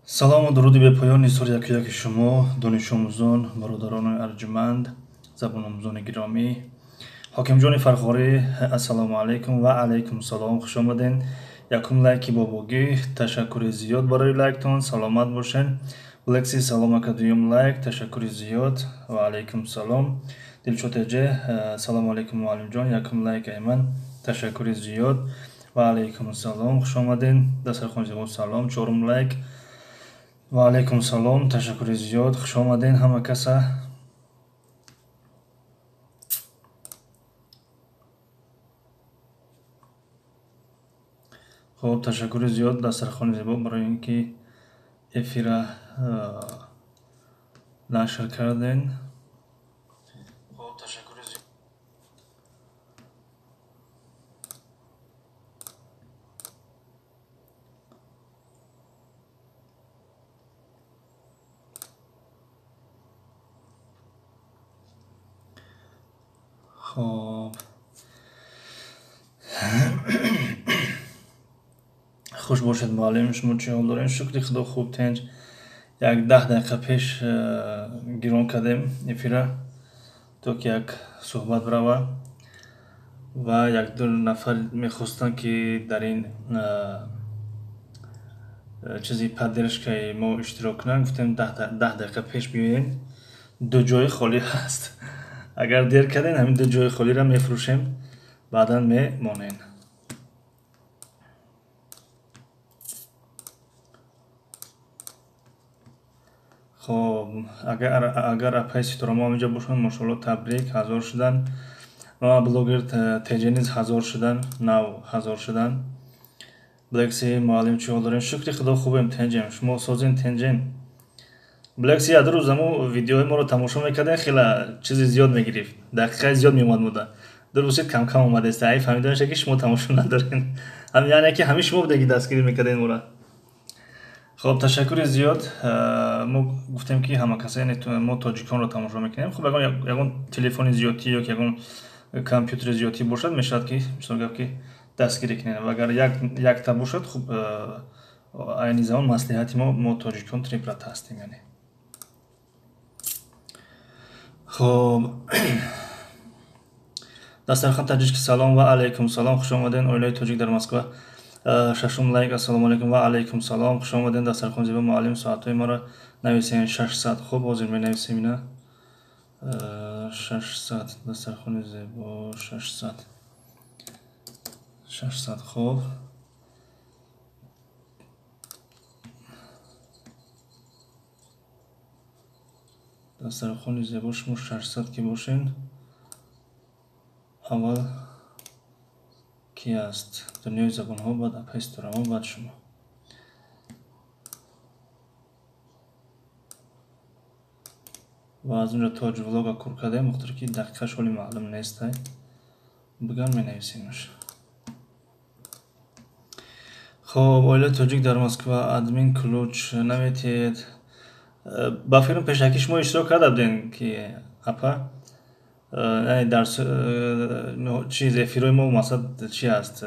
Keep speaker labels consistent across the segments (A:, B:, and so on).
A: Салому дуруди бепоён нисори яку яки шумо, донишомӯзон, бародарони арҷуманд, забономӯзони гиромӣ. Ҳокимҷони Фархорӣ, ассалому алайкум ва алайкум салом, хуш омаден. Якум лайки бобогӣ, ташаккури зиёд барои лайктон, саломат бошен. Лекси, салом ака, дуюм лайк, ташаккури зиёд ва алайкум салом. Дилшод эҷе, салому алайкум муаллимҷон, якум лайк айман, ташаккури зиёд ва алайкум салом, хуш омаден. Дастархони зебо, салом, чорум лайк. Ва алайкум салом, ташаккури зиёд, хуш омаден ҳама каса. Хуб, ташаккури зиёд дастархони зебо барои ин ки эфира нашр карден. Хуб, ташаккури зиёд. Хуб, хуш бошед муаллим, шумо чӣ ҳол дорем? Шукри худо, хуб, тинҷ. Як 10 дақиқа пеш гирон кардем эфира, то ки як суҳбат бирава ва як ду нафар мехостанд, ки дар ин чизи поддержкаи мо иштирок кунанд. Гуфтем 10 дақиқа пеш биёен, ду ҷои холӣ ҳаст. Агар дер кардем, ҳамин ду ҷои холиро мефурӯшем, баъдан мемонем. Хоб, агар апаи Ситорамо ҳаминҷо бошанд, мошоалло, табрик, 1000 шудан. Ва блогер ТЖ низ 1000 шудан, нав 1000 шудан. Блекси, муаллим, чӣ ҳол дорем? Шукри худо, хубем, тинҷем. Шумо созен, тинҷен? Блекси, як рӯз аму видеои моро тамошо мекардем, хела чизи зиёд мегирифт, дақиқаи зиёд меомад муда. Ду рӯзид кам-кам омадааст. Ай фаҳмида мешавад, ки шумо тамошо надорен. Яъне ки ҳамин шумо будем, ки дастгирӣ мекардем моро. Хоб, ташаккури зиёд. Мо гуфтем, ки ҳама каса, яъне мо тоҷиконро тамошо мекунем. Хуб, ягон телефони зиёдтӣ ё ки ягон компютери зиёдтӣ бошад, мешавад, ки мисол гап, ки дастгирӣ кунем. Ва агар якта бошад, хуб, айни замон маслиҳати мо тоҷикон три брата ҳастем, яъне. Хоб, дастархон таҷички, салом ва алайкум салом, хуш омаден. Оилаи тоҷик дар Москва, шашум лайк, ассалому алайкум ва алайкум салом, хуш омаден. Дастархон зебо, муаллим, соатҳои маро нависен, 600. Хуб, ҳозир менависем ина. 600, дастархони зебо, 600, 600. Хуб, дастархони зебо, шумо 600 ки бошен, аввал ки аст дунёи забонҳо, баъд апаи Ситорамо, баъд шумо. Ва аз унҷо тоҷ влога кур кардем, бохтир ки дақиқаш ҳоли маълум нестай, биган менависемаш. Хоб, оилаи тоҷик дар Москва, админ ключ наметиҳед? Ба фикрам, пешакӣ шумо иштирок карда будем, ки апа, яъне дарс, чиз, эфирҳои мо мақсад чи аст?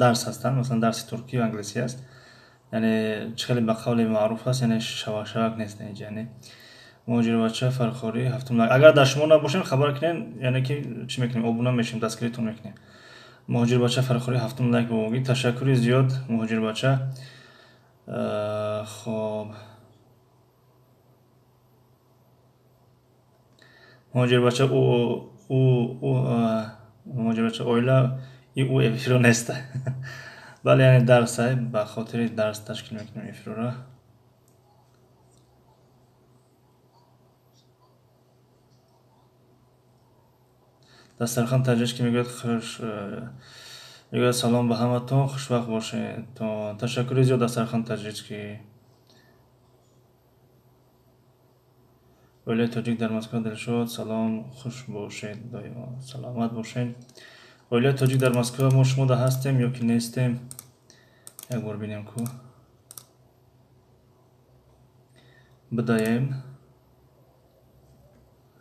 A: Дарс ҳастанд, масалан дарси туркӣ ё англисӣ аст, яъне чӣ хеле ба қавли маъруф аст, яъне шавак шавак нест инҷа. Яъне муҳоҷирбача Фархорӣ, ҳафтум лайк. Агар дар шумо набошем, хабар кунем, яъне ки чӣ мекунем, обуна мешем, дастгиритон мекунем. Муҳоҷирбача Фархорӣ, ҳафтум лайк бобогӣ, ташаккури зиёд, муҳоҷирбача. Хоб, муҳоҷирбача, муҳоҷирбача, оила и ӯ эфиро нест. Бале, яъне дарсай, ба хотири дарс ташкил мекунем эфирора. Дастархон таҷриш ки мегӯяд, хуш мегӯяд, салом ба ҳаматон, хушвақт бошед. Ташаккури зиёд, дастархон таҷрички. Оилаи тоҷик дар Москва, Дилшод, салом, хуш бошед, доимо саломат бошед. Оилаи тоҷик дар Москва, мо шумо да ҳастем ё ки нестем, як бор бинем ку бидаем.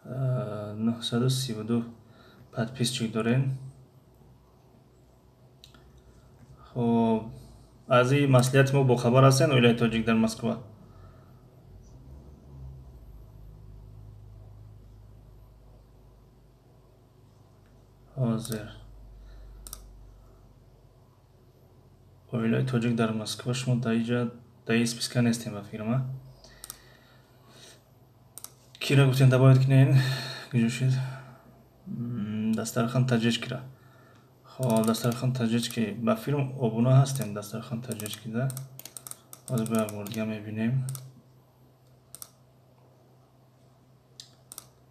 A: 932 подписчик дорем. Хоб, Аз ин маслиҳати мо бохабар ҳастен, оилаи тоҷик дар Москва? Ҳозир оилаи тоҷик дар Москва шумо дар иҷа дар ин списка нестем ба фикрам, а? Кира гуфтем добавить кунед? Куҷо шуд? Дастархон таҷичкира. Хоб, дастархон таҷички ба филм обуна ҳастем, дастархон таҷички да. Ҳозир бо як бор дига мебинем.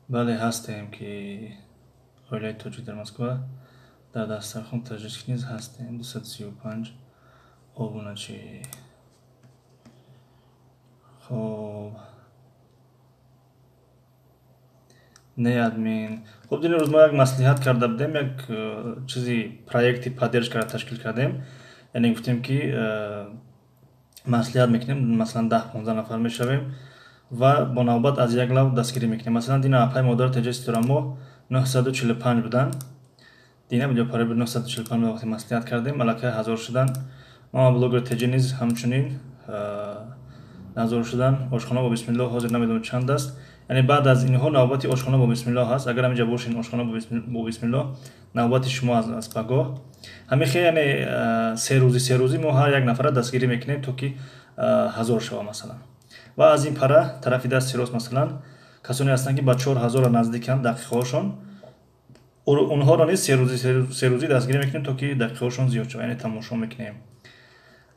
A: Бале, ҳастем ки оилаи тоҷик дар Москва дар дастархон таҷички низ ҳастем. 235 обуначӣ. Хоб, не админ. Хуб, дини рӯз мо як маслиҳат карда будем, як чизи проекти поддержкаро ташкил кардем. Яъне гуфтем ки маслиҳат мекунем, масалан 10-15 нафар мешавем ва бо навбат аз як лав дастгирӣ мекунем. Масалан, дина апай модар теҷаи Ситорамо 945 буданд. Дина буд ё паре буд, 945 вақте маслиҳат кардем, аллакай 1000 шуданд. Мама блогер теҷи низ ҳамчунин 1000 шуданд. Ошхона бо бисмиллоҳ ҳозир намедонам чанд аст. Яъне баъд аз инҳо навбати ошхона бо бисмиллоҳ ҳаст. Агар ҳаминҷа бошен, ошхона бо бисмиллоҳ навбати шумо аз пагоҳ. Ҳамин хел, яъне 3 рӯзӣ 3 рӯзӣ мо ҳар як нафара дастгирӣ мекунем, то ки 1000 шава, масалан. Ва аз ин пара тарафи дасти рост, масалан, касоне ҳастанд, ки ба 4000 наздиканд дақиқаҳошон, онҳоро низ 3 рӯзӣ 3 рӯзӣ дастгирӣ мекунем, то ки дақиқаҳошон зиёд шава, яъне тамошо мекунем.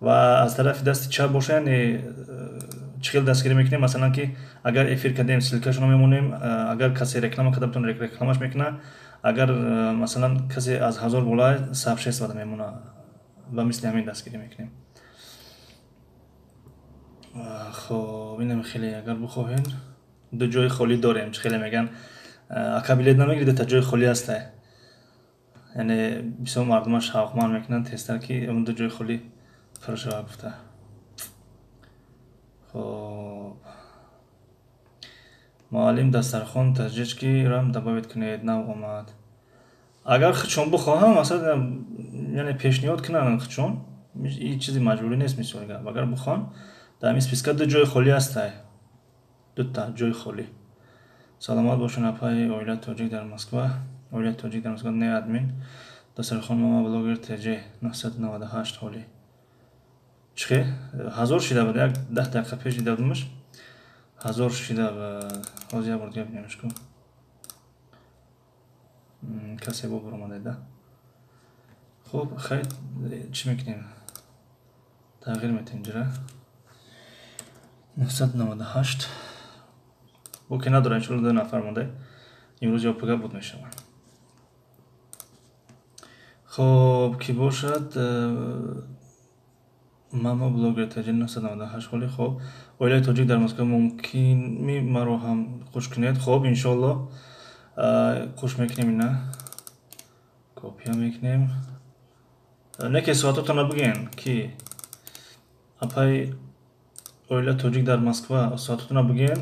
A: Ва аз тарафи дасти чап боша, яъне чӣ хел дастгирӣ мекунем? Масалан, ки агар эфир кардем, ссылкашонро мемонем, агар касе реклама карда бутон, рекламаш мекунад, агар масалан касе аз 1000 боло сообщество мемона ва мисли ҳамин дастгирӣ мекунем. Хоб, инам хеле, агар бихоҳед, ду ҷои холӣ дорем. Чӣ хеле мегӯянд, ака, билет намегирӣ, дута ҷои холӣ ҳастай. Яъне бисёр мардума шавқманд мекунанд тезтар, ки он ду ҷои холӣ пур шавад гуфта. Хоб, муаллим, дастархон таҷичкирам добавить кунед, нав омад. Агар худшон бихоҳам, масалан, яъне пешниҳод кунанд худшон, ин чизи маҷбурӣ нест. Мисол гап, агар бихоҳанд, дар ҳамин списка ду ҷои холӣ ҳастай, дута ҷои холӣ. Саломат бошед, апаи оилаи тоҷик дар Москва. Оилаи тоҷик дар Москва, не админ. Дастархон мама блогер тж 998 ҳолӣ. Чӣ хел 1000 шида буд? Як 10 дақиқа пеш дида будамаш, 1000 шида буд. Ҳозир як бор дига бинемаш ку касе бо баромадаида. Хуб, хайр, чӣ мекунем? Тағйир метиҳем ҷира 998 бо ки надора. Иншоалло, ду нафар монда, имрӯз ё пага буд мешавад. Хоб, ки бошад, мама блогер таҷи 998 ҳоли. Хоб, оилаи тоҷик дар Москва, мумкин маро ҳам хуш кунед? Хоб, иншоалло, хуш мекунем. Ина копия мекунем. Не ки соатотонро бигӯен, ки апай оила тоҷик дар Москва, соатотонро бигӯен.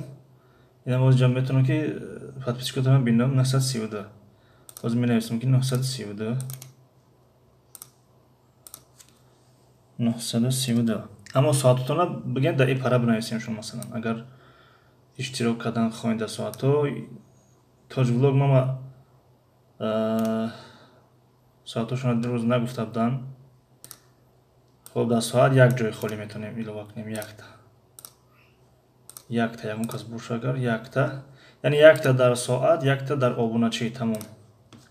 A: Ина боз ҷа метавонам ки подписчикотонро бинам. 932 ҳозир менависам, ки 932, 932. Аммо соатотонро бигӯен, дар ин пара бинависем. Шумо, масалан, агар иштирок кардан хоҳед дар соатҳо. Тоҷвлог мама соатҳошонро дирӯз нагуфта буданд. Хоб, дар соат як ҷои холӣ метавонем илова кунем, якта, якта, ягон кас боша агар, якта, яъне якта дар соат, якта дар обуначӣ, тамом.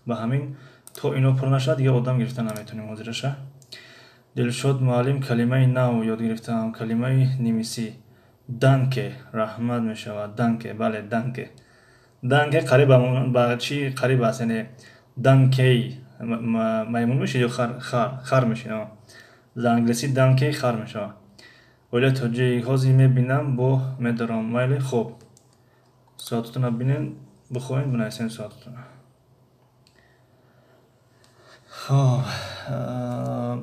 A: Ба ҳамин то ино пур нашавад, дигар одам гирифта наметавонем ҳозираша. Дилшод муаллим, калимаи нав ёд гирифтаам, калимаи нимисӣ danke, раҳмат мешавад. Danke, бале, danke. Danke қариб ба чӣ қариб аст? Яъне donkey маймун мешавад ё хар мешавад? Дар англисӣ donkey хар мешавад. Оилаи тоҷик, ҳозир мебинам, бо медорам. Майли, хуб, соатотонро бинем, бихоҳем, бинависем соатотонро. Хоб,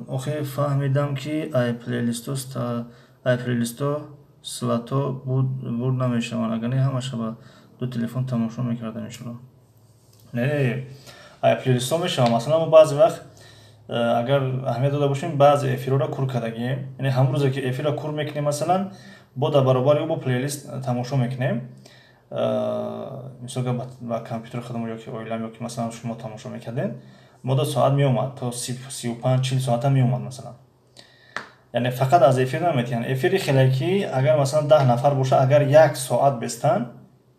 A: охир фаҳмидам, ки ай плейлисто слато бурд намешаванд. Агар не, ҳамаша ба ду телефон тамошо мекардам. Иншоалло, не, ай плейлисто мешавам. Масалан, мо баъзе вақт Агар аҳамият дода бошем, баъзе эфирҳоро кур кардагием, яъне ҳамон рӯзе ки эфирро кур мекунем, масалан, бо дар баробари ӯ бо плейлист тамошо мекунем. Мисол, ба компютери худамон ё ки оилам, ё ки масалан шумо тамошо мекардем, мо до соат меомад, то 35-40 соата меомад масалан. Яъне фақат аз эфир наметиҳанд. Эфири хеле ки агар масалан 10 нафар боша, агар як соат бестан,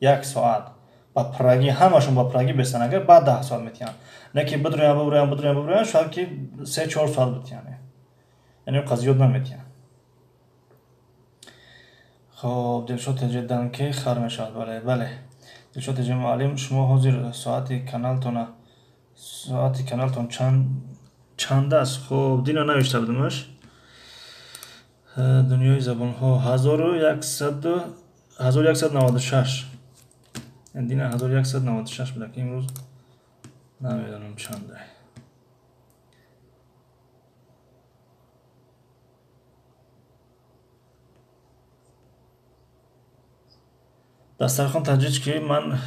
A: як соат ба пуррагӣ, ҳамашон ба пуррагӣ бестан, агар баъд 10 соат метиҳанд. Не ки бидроян, биброян, бидроян, биброян, шояд ки 3-4 соат битиҳанд. Яъне қа зиёд наметиҳанд. Хоб, Дилшод Теҷе, данке хар мешавад. Бале, бале. Дилшод Теҷе, муаллим, шумо ҳозир соати каналтон чанд аст? Хоб, дина навишта будамаш. Дунёи забонҳо 1196. Дина 1196 буда, ки имрӯз намедонам чанда. Дастархон таҷрич ки ман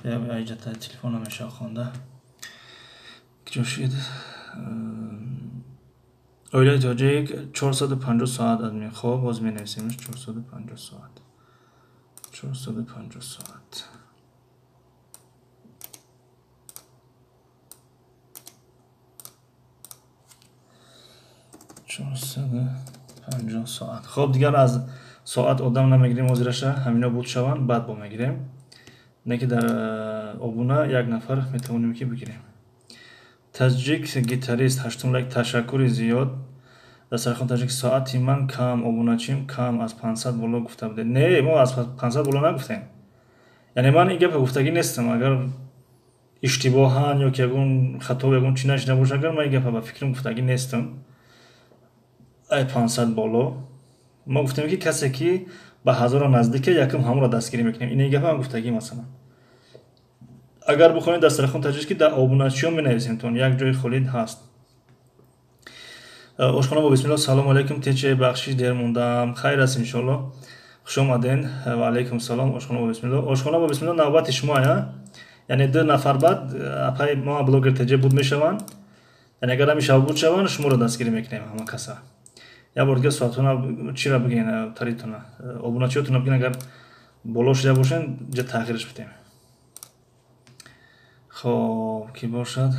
A: иҷата телефон намешава хонда. Киҷо шид? Оилаи тоҷик 450 соат админ. Хоб, боз менависемш 450 соат. 450 соат. 450 соат. Хоб, дигар аз соат одам намегирем ҳозираша, ҳамино буд шаванд, баъд бо мегирем. Не ки дар обуна як нафар метавонем ки бигирем. Таҷик гитарист, ҳаштум лайк, ташаккури зиёд. Дастархон таҷик, соати ман кам, обуначим кам, аз 500 боло гуфта будед. Не, мо аз 500 боло нагуфтем. Яъне ман ин гапа гуфтагӣ нестам. Агар иштибоҳан ё ки ягон хато, ягон чи нашида боша, агар ман ин гапа ба фикрам гуфтагӣ нестам. Ай 500 боло. Мо гуфтем, ки касе ки ба ҳазорро наздике, якум ҳамонро дастгирӣ мекунем. Ин гапа ман гуфтагӣ масалан. Агар бихоҳед, дастархон таҷриш ки дар обуначиҳо менависем, тон як ҷои холӣ ҳаст. Ошхона бо бисмилло, салому алайкум, тече, бахшиш, дер мондам, хайр аст иншоалло. Хуш омаден, ва алайкум салом. Ошхона бо бисмилло, ошхона бо бисмилло, навбати шумо, яъне ду нафар баъд апаи мо блогер теҷе буд мешаванд. Яъне агар ҳами шаб буд шаванд, шуморо дастгирӣ мекунем ҳама каса. Як бор дига соатона чира бигӯен, таритона, обуначиҳотона бигӯен, агар боло шуда бошен, ҷа таъхираш бидем. Хоб, кӣ бошад?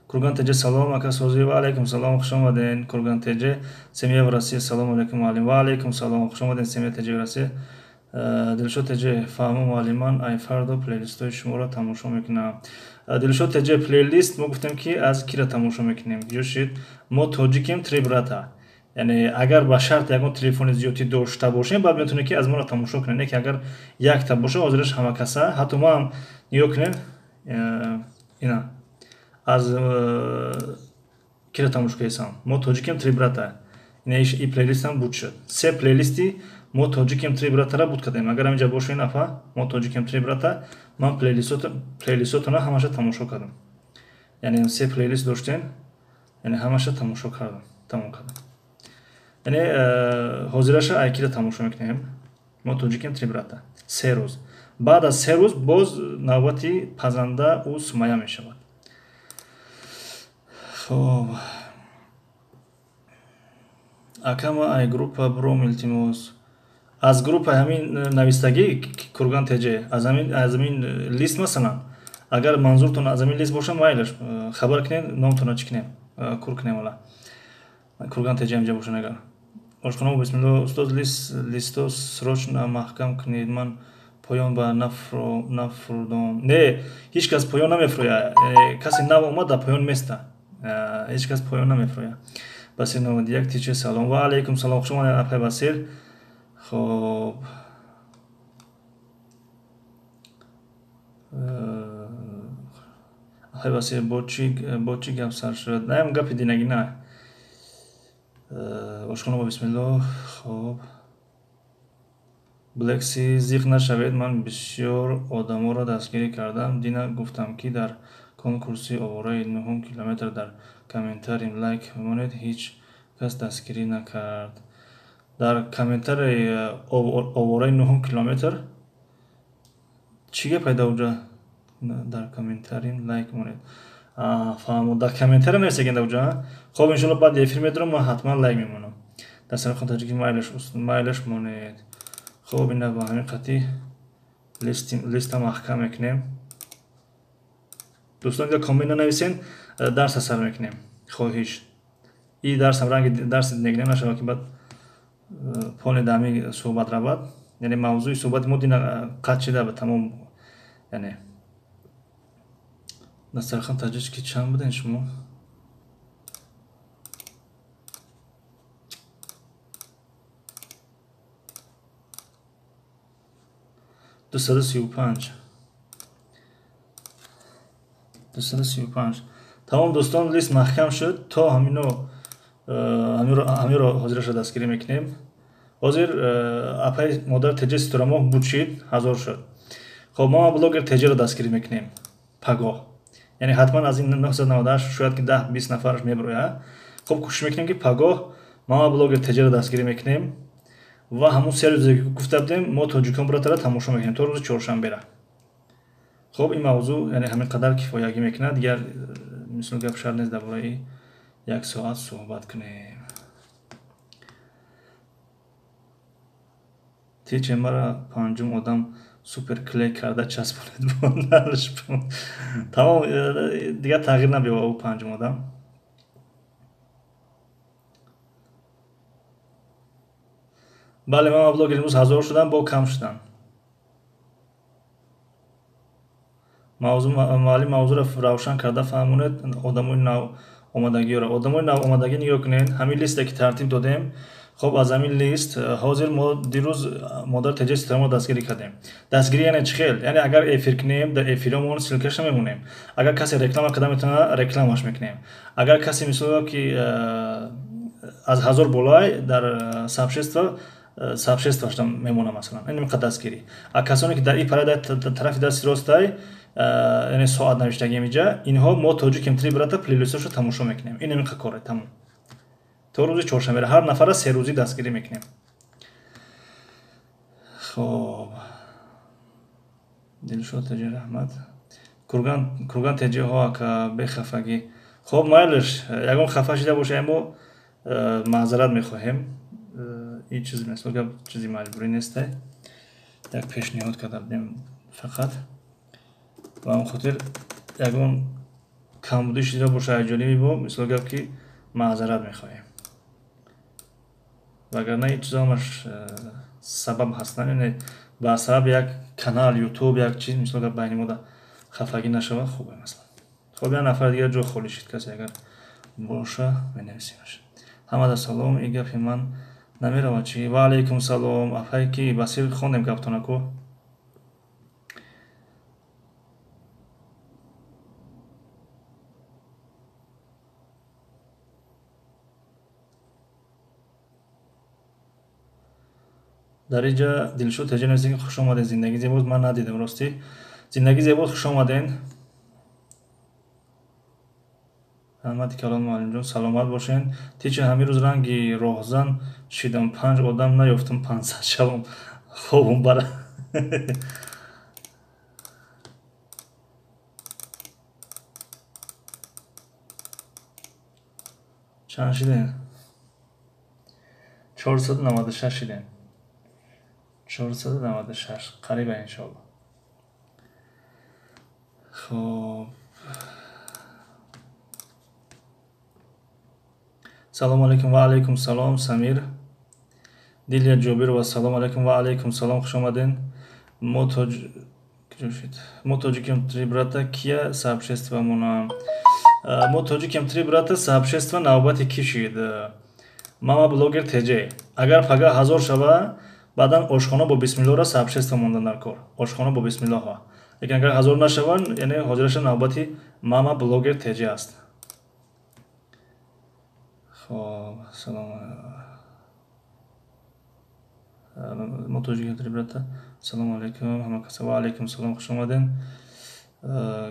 A: Курган Теҷе, салом, ака созӣ, ва алайкум салом, хуш омаден. Курган Теҷе, семья в Россия, салому алайкум, муаллим, ва алайкум салом, хуш омаден, семья Теҷе в Россия. Дилшод Теҷе, фаҳмо, муаллиман, ай фардо плейлистҳои шуморо тамошо мекунам. Дилшод Теҷе, плейлист мо гуфтем ки аз кира тамошо мекунем? Куҷо шид? Мо тоҷикем, три брата. Яъне агар ба шарт ягон телефони зиёдтӣ дошта бошем, баъд метавонем ки аз моро тамошо кунем. Не ки агар якта боша, ҳозираш ҳама каса, ҳатто мо ҳам нигоҳ кунем, ина аз кира тамошо кардесам, мо тоҷикем, три брата, ина и плейлистам буд шуд. Се плейлисти мо тоҷикем, три братара буд кардем. Агар ҳаминҷа бошед, апа, мо тоҷикем, три брата, ман плейлистотона ҳамаша тамошо кардам. Яъне се плейлист доштем, яъне ҳамаша тамошо кардам, тамом кардам. Яъне ҳозираша айкира тамошо мекунем? Мо тоҷикем, три брата, 3 рӯз. Баъд аз 3 рӯз боз навбати пазанда ӯ Сумая мешавад. Хоб, акама, ай группа бром, илтимос, аз группаи ҳамин навистагӣ Курган Теҷе, аз ҳамин лист масалан, агар манзуртон аз ҳамин лист боша, майлаш, хабар кунед, номтонро чӣ кунем, кур кунем. Ала Курган Теҷе ҳамҷа бошад агар. Ошхона, бисмилло, устоз, листо срочно маҳкам кунед, ман поён ба нафурдом. Не, ҳеҷ кас поён намефурӯяд. Касе нав омад, дар поён места, ҳеҷ кас поён намефурӯяд. Басир 91, тиче, салом, ва алайкум салом, хуш омадед, апай Басир. Хоб, апай Басир, бо чӣ гап сар шуд? Наям гапи динагӣ на. Ошхона бо бисмилло. Хоб, Блекси, зиқ нашавед, ман бисёр одаморо дастгирӣ кардам. Дина гуфтам, ки дар конкурси овораи нуҳум километр дар комментариям лайк монед, ҳеҷ кас дастгирӣ накард. Дар комментарии овораи нуҳум километр чӣ гап пайда? Уҷа дар комментариям лайк монед. Фаҳмо, дар комментария нависагин дар уҷа. Хоб, иншоалло баъди эфир медорам, ман ҳатман лайк мемонам. Дар сархон таҷики майлаш монед. Хоб, ина ба ҳамин қатъи листа маҳкам мекунем. Дӯстон, ки коммент нанависен, дарса сар мекунем. Хоҳиш. И дарсам ранги дарси негнем нашава, ки баъд пони дами суҳбат равад. Яъне мавзӯи суҳбати мо дина қатъ шида ба тамом, яъне Дастархон таҷички чанд буден шумо? 235. 235. Тамом, дӯстон, лист маҳкам шуд. То ҳамино ҳамиро ҳозираша дастгирӣ мекунем. Ҳозир апаи модар Теҷа Ситорамоҳ бучид, 1000 шуд. Хоб, мо блогер Теҷаро дастгирӣ мекунем пагоҳ. Яъне ҳатман аз ин 998 шояд ки 10-20 нафараш меброяд. Хоб, кӯшиш мекунем, ки пагоҳ мама блогер Теҷаро дастгирӣ мекунем ва ҳамун се рӯзе ки гуфта будем, мо тоҷикон братара тамошо мекунем то рӯзи чоршанбера. Хоб, ин мавзӯъ яъне ҳамин қадар кифоягӣ мекунад. Дигар мисол гап шарт нест дар бораи як соат суҳбат кунем. Тиче мара панҷум одам супер клей карда часпонед. Тамом, дигар тағйир набиёва ӯ панҷум одам. Бале, ман блогер имрӯз 1000 шудам, бо кам шудам. Муаллим, мавзӯъро равшан карда фаҳмонед одамои нав омадагиёро. Одамои нав омадагӣ, нигоҳ кунед, ҳамин листе ки тартиб додем. Хоб, аз ҳамин лист ҳозир мо дирӯз модар Теҷаи Ситорамо дастгирӣ кардем. Дастгирӣ яъне чӣ хел? Яъне агар эфир кунем, дар эфиромон ссылкаша мемонем. Агар касе реклама карда метавона, рекламаш мекунем. Агар касе, мисол, ки аз 1000 болай, дар сообществоашда мемона, масалан, ин қад дастгирӣ. А касоне ки дар и пара тарафи дасти ростай, яъне соат навиштагием иҷа, инҳо мо тоҷикем три брата плейлисташо тамошо мекунем. Ин ҳамин коре тамом. То рӯзи чоршанбера ҳар нафара се рӯзӣ дастгирӣ мекунем. Хоб, Дилшод Теҷи, раҳмат. Курган Теҷиҳо, ака, бехафагӣ. Хоб, майлиш, ягон хафа шида бошем, мо маъзарат мехоҳем. Ин чиз мисол гап чизи маҷбурӣ несте, як пешниҳод карда будем фақат. Ба он хотир ягон камбудӣ шида боша аз ҷониби мо, мисол гап, ки маъзарат мехоҳем. Вагарна ин чизо ҳамаш сабаб ҳастанд, яъне ба сабаби як канал ютуб, як чиз, мисол гап, байни мо хафагӣ нашавад, хубе, масалан. Хоб, як нафар дигар ҷо холӣ шид, касе агар боша, менависемаш. Ҳамада салом, ин гапи ман намеравад чи? Ва алайкум салом, апае ки Басир, хондем гаптонаку. Дар инҷа Дилшод Теҷа нависед, ки хуш омадед, зиндагӣ зебост. Ман надидам, ростӣ. Зиндагӣ зебост, хуш омаден. Раҳмати калон, муаллимҷон, саломат бошен. Тича, ҳамин рӯз ранги роҳзан шидам, панҷ одам наёфтам, 500 шавам, хобум бара. Чанд шидем? 496 шидем. 496 қариба, иншоалло. Хоб, салому алайкум. Ва алайкум салом, Самир. Дилия Ҷобирова, салому алайкум. Ва алайкум салом, хуш омаден. Мо тоҷикем три брата кия сообщество мона? Мо тоҷикем три брата сообщество навбати ки шид? Мама блогер Теҷе. Агар пага 1000 шава, баъдан ошхона бо бисмиллоҳро сообщество мондан дар кор, ошхона бо бисмиллоҳ. Лекин агар 1000 нашаванд, яъне ҳозираша навбати мама блогер Теҷе аст. Хоб, салом. Мо тоҷикем три брата. Салому алайкум ҳама каса. Ва алайкум салом, хуш омаден.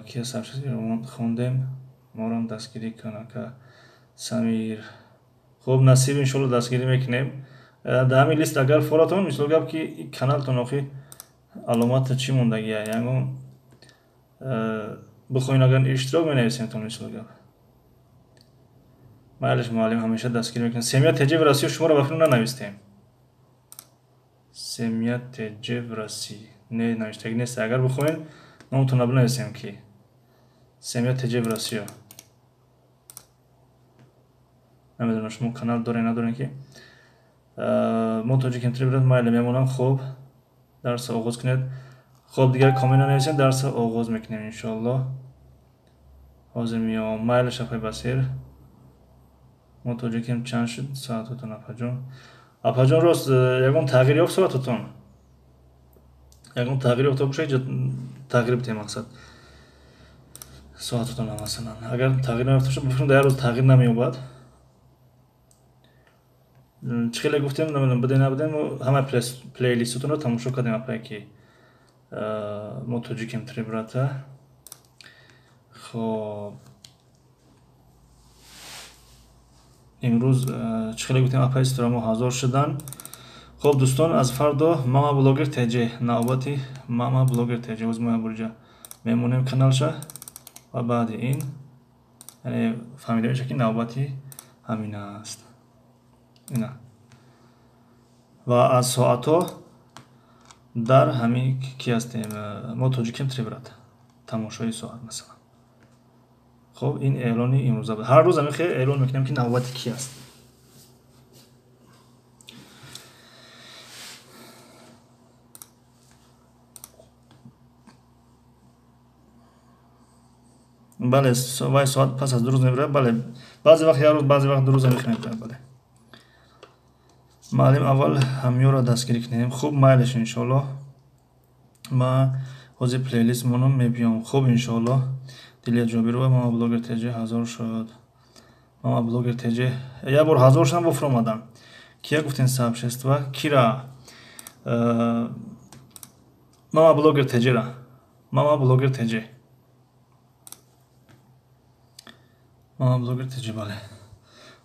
A: Кия сообщество хондем? Морам дастгирӣ кун, ака Самир. Хуб, насиб, иншоалло, дастгирӣ мекунем. Дар ҳамин лист агар форатон, мисол гап, ки каналтон охи аломата чӣ мондагия, ягон Бихоҳед агар иштирок менависем то мисол гап. Майлиш муаллим ҳамеша дастгирӣ мекунад. Семья ТЖ в Россию шуморо ба филм нанавистем. Семья ТЖ в России. Не навиштагӣ нест. Агар бихоҳед номтонро бинависем ки Семья ТЖ в Россию. Намедонам шумо канал доред надоред ки мо тоҷикем три брат майли мемонам. Хуб, дарсро оғоз кунед. Хуб, дигар коммент нанависем, дарсро оғоз мекунем иншоаллоҳ. Ҳозир меом. Майли шафай басир. Мо тоҷикем чанд шуд соатотон апаҷон? Апаҷон рост ягон тағйир ёфт соатотон? Ягон тағйир ёфта бошад, тағйир битем мақсад. Соатотон масалан. Агар тағйир наёфта бошад, бификрам дар як рӯз тағйир намеёбад. Чӣ хеле гуфтем, намедонам буде набудем, мо ҳама плейлистотонро тамошо кардем апае ки мо тоҷикем три брата. Хоб, имрӯз чӣ хеле гуфтем апаи ситора мо 1000 шудан. Хоб дӯстон, аз фардо Мама Блогер ТЖ, навбати Мама Блогер ТЖ. Оз мо бурҷа мемонем каналша ва баъди ин яъне фаҳмида мешавад ки навбати ҳамин аст. Ина. Ва аз соатҳо дар ҳамин ки ҳастем, мо тоҷикем три брат. Тамошои соат масалан. Хоб, ин эълони имрӯза буд. Ҳар рӯз ҳамин хел эълон мекунем ки навбати ки аст. Бале, вай соат пас аз 2 рӯз мебирад. Бале, баъзе вақт як рӯз, баъзе вақт 2 рӯз ҳамин хел мебирад. Бале. Муаллим аввал ҳамёро дастгирӣ кунем. Хуб, майлиш иншоаллоҳ. Ма ҳозир плейлист монам мебиём. Хуб, иншоаллоҳ. Дилия Ҷобирова, Мама Блогер ТЖ 1000 шуд. Мама Блогер ТЖ як бор 1000 шудам, бофур омадам. Кия гуфтен сообщество? Кира? Мама Блогер ТЖ-ра. Мама Блогер ТЖ. Мама Блогер ТЖ, бале.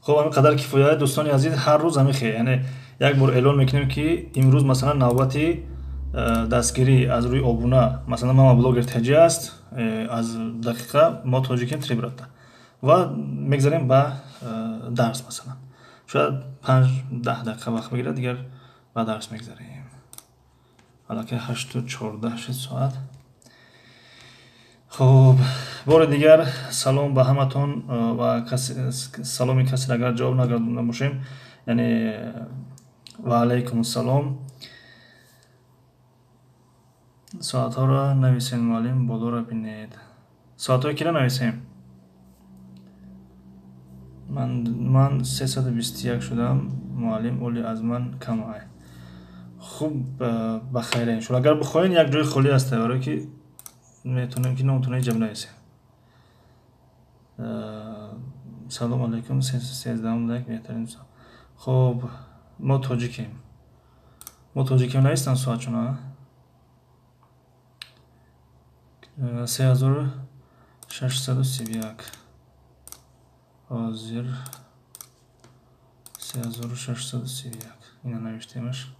A: Хуб, ҳамин қадар кифоя, дӯстони азиз, ҳар рӯз ҳамин хел, яъне як бор эълон мекунем ки имрӯз масалан навбати дастгирӣ аз рӯи обуна, масалан Мама Блогер ТЖ аст, аз дақиқа мо тоҷикем три брата. Ва мегзарем ба дарс масалан. Шояд 5-10 дақиқа вақт бигирад, дигар ба дарс мегзарем. Аллакай 8:14 шуд соат. Хуб, бори дигар салом ба ҳаматон ва саломи касеро агар ҷавоб нагардонда бошем, яъне ва алайкум ассалом. Соатҳоро нависен муаллим, болоро бинед. Соатҳои киро нависем? Ман 321 шудам, муаллим оли аз ман кам ай. Хуб, ба хайр иншоаллоҳ. Агар бихоҳед як ҷои холӣ аст, барое ки метавонем ки номтонро инҷа бинависем. Салом алайкум, 13 лайк беҳтарин. Хуб, мо тоҷикем. Мо тоҷикем навистан соатчуна? 3631. Ҳозир 3631. Ина навиштемаш.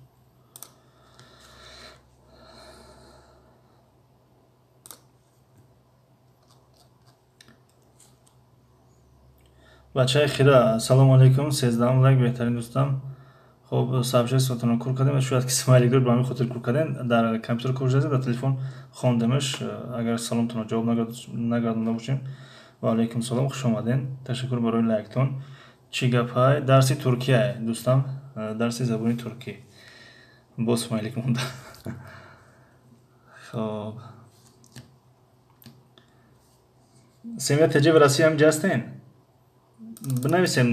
A: Бачаи хира, салом алайкум, 13 лайк беҳтарин дӯстам. Хуб, сообществотонро кур кардем, шояд ки смайлик дор, ба ҳамин хотир кур кардем. Дар компютер кур шуда, дар телефон хондемаш. Агар саломтонро ҷавоб нагардонда бошем, ва алайкум салом, хуш омаден. Ташаккур барои лайктон. Чӣ гапай? Дарси туркия, дӯстам, дарси забони туркӣ. Боз смайлик монда. Хуб. Семья ТЖ в Россия ҳам ҷастен? Бинависем,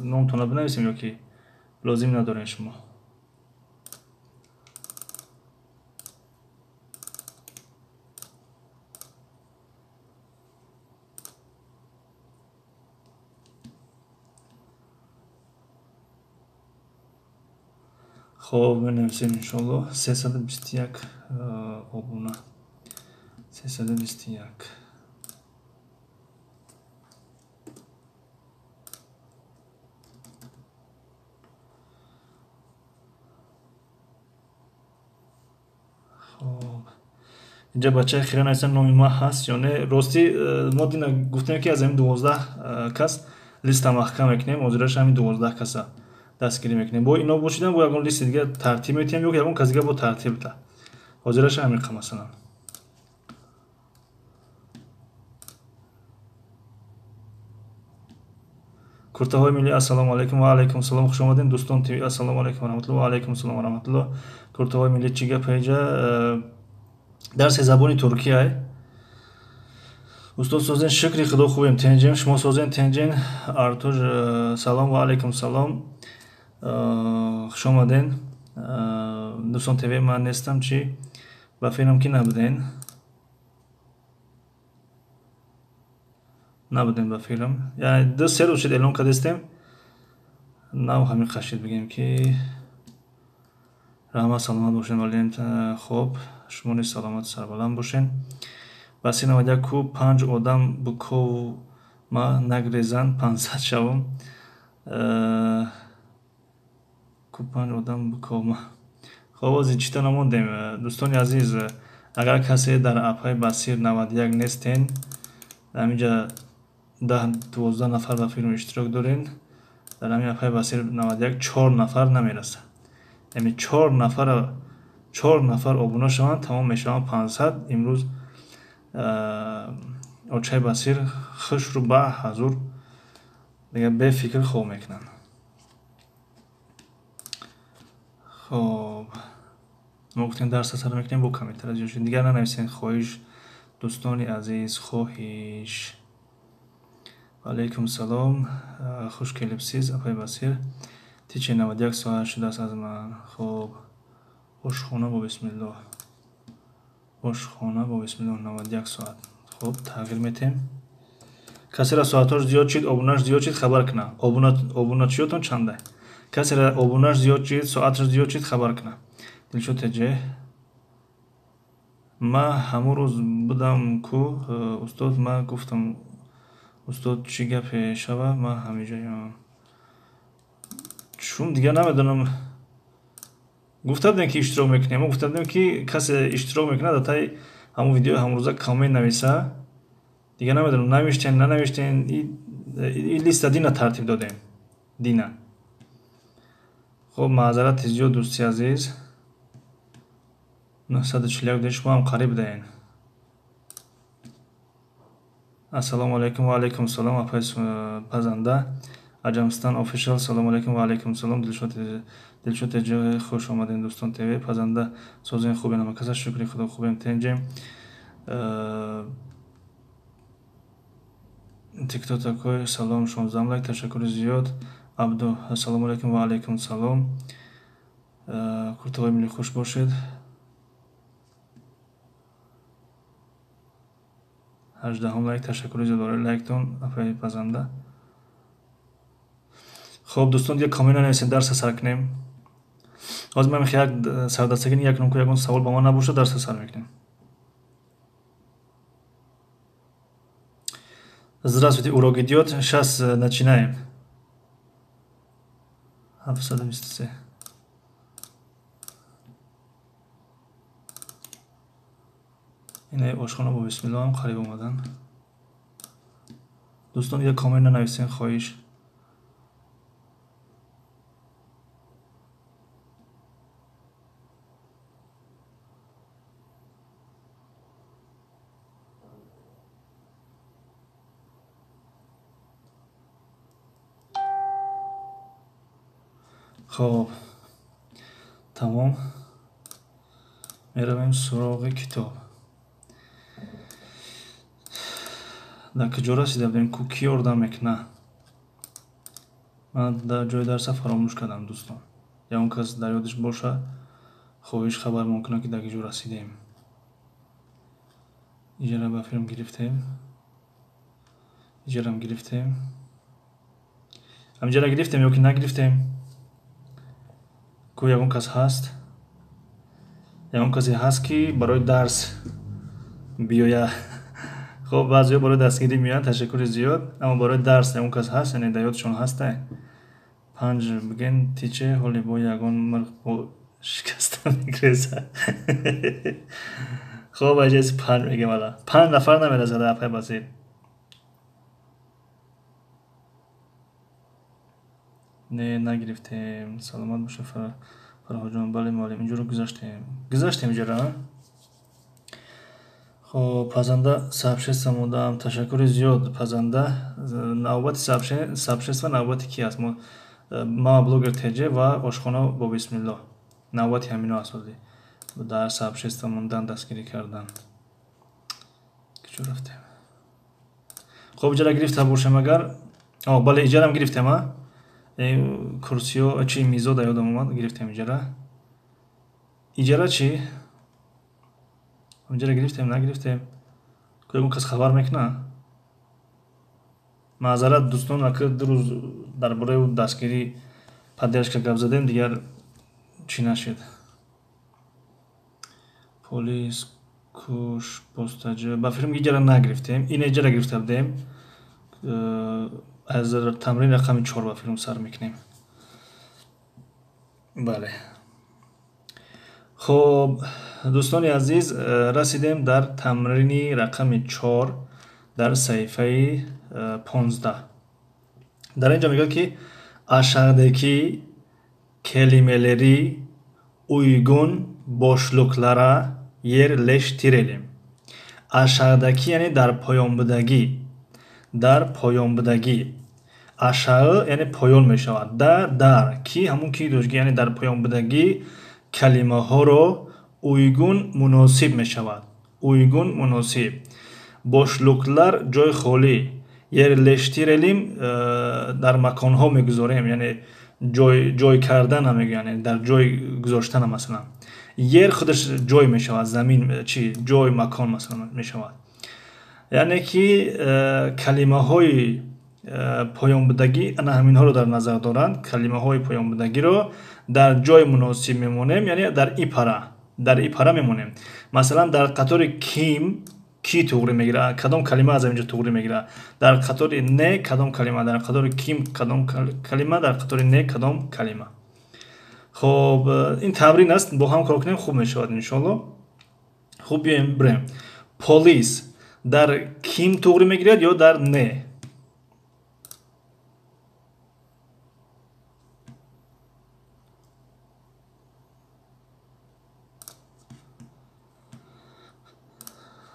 A: номтонро бинависем ё ки лозим надорем шумо? Хоб, менависем иншоаллоҳ. 321 обуна. 321. Хоб, Инҷа бачаи хира нависан, номи ма ҳаст ё не? Ростӣ, мо дина гуфтем, ки аз ҳамин 12 кас листа маҳкам мекунем. Ҳозираша ҳамин 12 каса дастгирӣ мекунем. Бо ино бошидан, бо ягон листи дига тартиб метиҳем ё ягон кас дига бо тартиб та. Ҳозираша ҳамин қа, масалан. Куртаҳои миллӣ, ассалому алайкум. Ва алайкум салом, хуш омадем, Дӯстон ТВ. Ассалому алайкум ва раҳматулло. Ва алайкум салом ва раҳматулло. Куртаҳои миллӣ, чӣ гап? Ҳеҷа дарси забони туркияй. Устод, созен? Шукри Худо, хубем, тенҷем. Шумо созен, тенҷен? Артур, салом. Ва алайкум салом, хуш омаден. Дӯстон ТВ, ман нестам чӣ? Ба фикрам, ки набудем, ба фикрам. Яъне 2-3 рӯз шуд, эълон кардастем, нав ҳамин қашид. Бигем, ки раҳмат, саломат бошед. Валент, хоб, шумо низ саломату сарбаланд бошед. Басир 91 ку панҷ одам буковма нагрезанд, 500 шавам. Ку панҷ одам буковма. Хоб, ози чита намондем. Дӯстони азиз, агар касе дар апаи Басир 91 нестен, ҳаминҷа 10-12 нафар ба филм иштирок дорен. Дар ҳамин апаи Басир 91 чор нафар намерасад. Яъне чор нафар, чор нафар обуна шаванд, тамом мешаванд 500. Имрӯз очаи Басир хушру ба ҳазур дига бефикр хоб мекунанд. Хоб, мо гуфтем, дарса сар мекунем, бо комментара зиёд шуд. Дигар нанависен, хоҳиш, дӯстони азиз, хоҳиш. Алайкум салом, хуш келибсиз, апаи Басир. Тичи 91 соат шудааст аз ман. Хоб, ошхона бо бисмиллоҳ, ошхона бо бисмиллоҳ, 91 соат. Хоб, тағйир метем. Касера соатҳош зиёд шид, обунаш зиёд шид, хабар куна. Обуначиётон чанда? Касера обунаш зиёд шид, соаташ зиёд шид, хабар куна. Дилшод теҷе, ма ҳамон рӯз будам ку, устод. Ма гуфтам, устод, чӣ гапе шава, ма ҳамиҷоям. Чун дигар намедонам, гуфта будем, ки иштирок мекунем. Мо гуфта будем, ки касе иштирок мекунад, дар таи ҳамон видеои ҳамрӯза коммент нависа. Дигар намедонам, навиштен, нанавиштен. И листа дина тартиб додем, дина. Хоб, маъзарати зиёд, дӯсти азиз. 941 де, шумо ҳам қариб даен. Ассалому алайкум. Ва алайкум салом, апаи пазанда. Аҷамстан офишал, салому алайкум. Ва алайкум салом. Дилшод теҷ, хуш омадем. Дӯстон ТВ, пазанда, созен, хубем? Намакаса, шукри Худо, хубем, тенҷем. Тикто такой, салом. 16 лайк, ташаккури зиёд. Абду, ассалому алайкум. Ва алайкум салом. Куртаҳои миллӣ, хуш бошед. 18-ум лайк, ташаккури зиёд барои лайктон, апаи пазанда. Хоб, дӯстон, дига коммент нанависем, дарса сар кунем. Ҳозир ман як сардастагӣ якунам, ку ягон савол ба ман набошад, дарса сар мекунем. Здравствуйте, урок идёт, сейчас начинаем. 723. Инаи ошхона бо бисмиллоҳам қариб омадан. Дӯстон, як коммент нанависен, хоҳиш. Хоб, тамом, меравем суроғи китоб. Дар куҷо расида будем? Ку кӣ ёрдам мекуна? Ман дар ҷои дарса фаромӯш кардам, дӯстон. Ягон кас дар ёдаш боша, хоҳиш, хабармон кунад, ки дар куҷо расидем. Иҷара ба филм гирифтем, иҷарам гирифтем, ҳамиҷара гирифтем ё ки нагирифтем? Ку ягон кас ҳаст? Ягон касе ҳаст, ки барои дарс биёя? Хоб, баъзеҳо барои дастгирӣ меоянд, ташаккури зиёд, аммо барои дарс ягон кас ҳаст? Яъне дар ёдшон ҳаста? Панҷ биген, тиче ҳоли бо ягон мирғ бо шикаста мегрезад. Хоб, аҷаси 5 мегем ала. 5 нафар намерасад апай Басир. Не, нагирифтем. Саломат боша, Фарҳоҷон. Бале, муаллим, инҷоро гузаштем. Гузаштем инҷоро, Хоб, пазанда сообщество мондам. Ташаккури зиёд, пазанда. Навбати сообщество навбати ки аст? Ма блогер ТЖ ва ошхона бо бисмиллоҳ. Навбати ҳамино аст ҳозир. Дар сообщество мондан, дастгирӣ кардан. Куҷо рафтем? Хоб, иҷара гирифта бошем агар. О, бале, иҷарам гирифтем, а? Курсиё, чи мизо да ёдам омад, гирифтем иҷара. Иҷара чӣ? Иҷара гирифтем, нагирифтем? Ягон кас хабар мекунад? Маъзарат, дӯстон, ака 2 рӯз дар бораи ӯ дастгирӣ поддержка гап задем, дигар чӣ нашид. Полис, куш, постаҷа. Ба филм иҷара нагирифтем. Ин иҷара гирифта будем. Аз тамрин рақами 4 ба филм сар мекунем. Бале. Хоб, дӯстони азиз, расидем дар тамрини рақами 4 дар саҳифаи 15. Дар инҷо мегӯяд, ки aşağıdaki kelimeleri uygun boşluklara yerleştirelim. Aşağıdaki яъне дар поёнбудагӣ. Дар поёнбудагӣ. Aşağı яъне поён мешавад. Да, дар, ки ҳамун ки дошт, яъне дар поёнбудагӣ калимаҳоро uygun муносиб мешавад. Uygun муносиб. Boşluklar ҷои холӣ. Yerleştirelim дар маконҳо мегузорем, яъне ҷой кардана мегӯянд, яъне дар ҷой гузоштана масалан. Yer худаш ҷой мешавад, замин, чи ҷой, макон масалан мешавад. Яъне ки калимаҳои поёнбудагӣ ана ҳаминҳоро дар назар доранд. Калимаҳои поёнбудагиро дар ҷои муносиб мемонем, яъне дар ипара, дар ипара мемонем. Масалан, дар қатори ким ки туғри мегирад, кадом калима аз инҷо туғри мегирад? Дар қатори не кадом калима, дар қатори ким кадом калима, дар қатори не кадом калима. Хоб, ин тамрин аст, бо ҳам кор кунем, хуб мешавад иншоалло. Хуб, биёем бирем. Полис дар ким туғри мегирад ё дар не?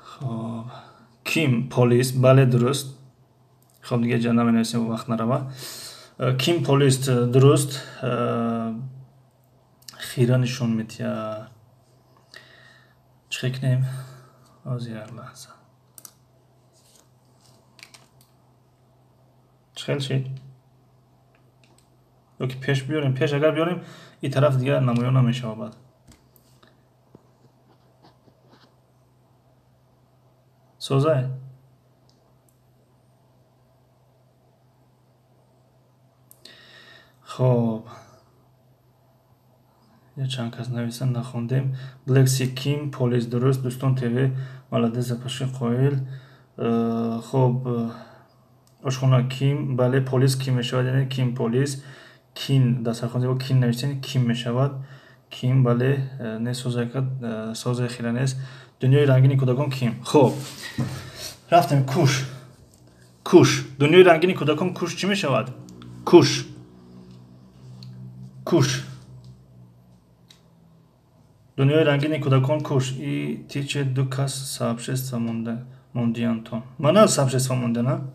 A: Хоб, ким полис, бале, дуруст. Хоб, дига ҷа наменависем, вақт нарава. Ким полис, дуруст. Хира нишон медиҳад. Чӣ хел кунем? Ҳозир як лаҳза. Чӣ хел шид? Ё ки пеш биёрем? Пеш агар биёрем, ин тараф дигар намоён намешавад баъд. Созай? Хоб. Я чанд кас нависан, нахондем. Black Sea Kim, полис, дуруст. Дӯстон ТВ, молодец, запаши қоил. Хоб, ошхона ким, бале, полис ким мешавад, яъне ким полис. Кин, дар сархон зебо кин навиштем, ким мешавад. Ким, бале, не созай кард, созай хира нест. Дунёи рангини кӯдакон ким. Хоб, рафтем куш. Куш. Дунёи рангини кӯдакон куш чӣ мешавад? Куш. Куш. Дунёи рангини кӯдакон куш. И тиче ду кас сообщество мондиантон. Мана сообщество мондана.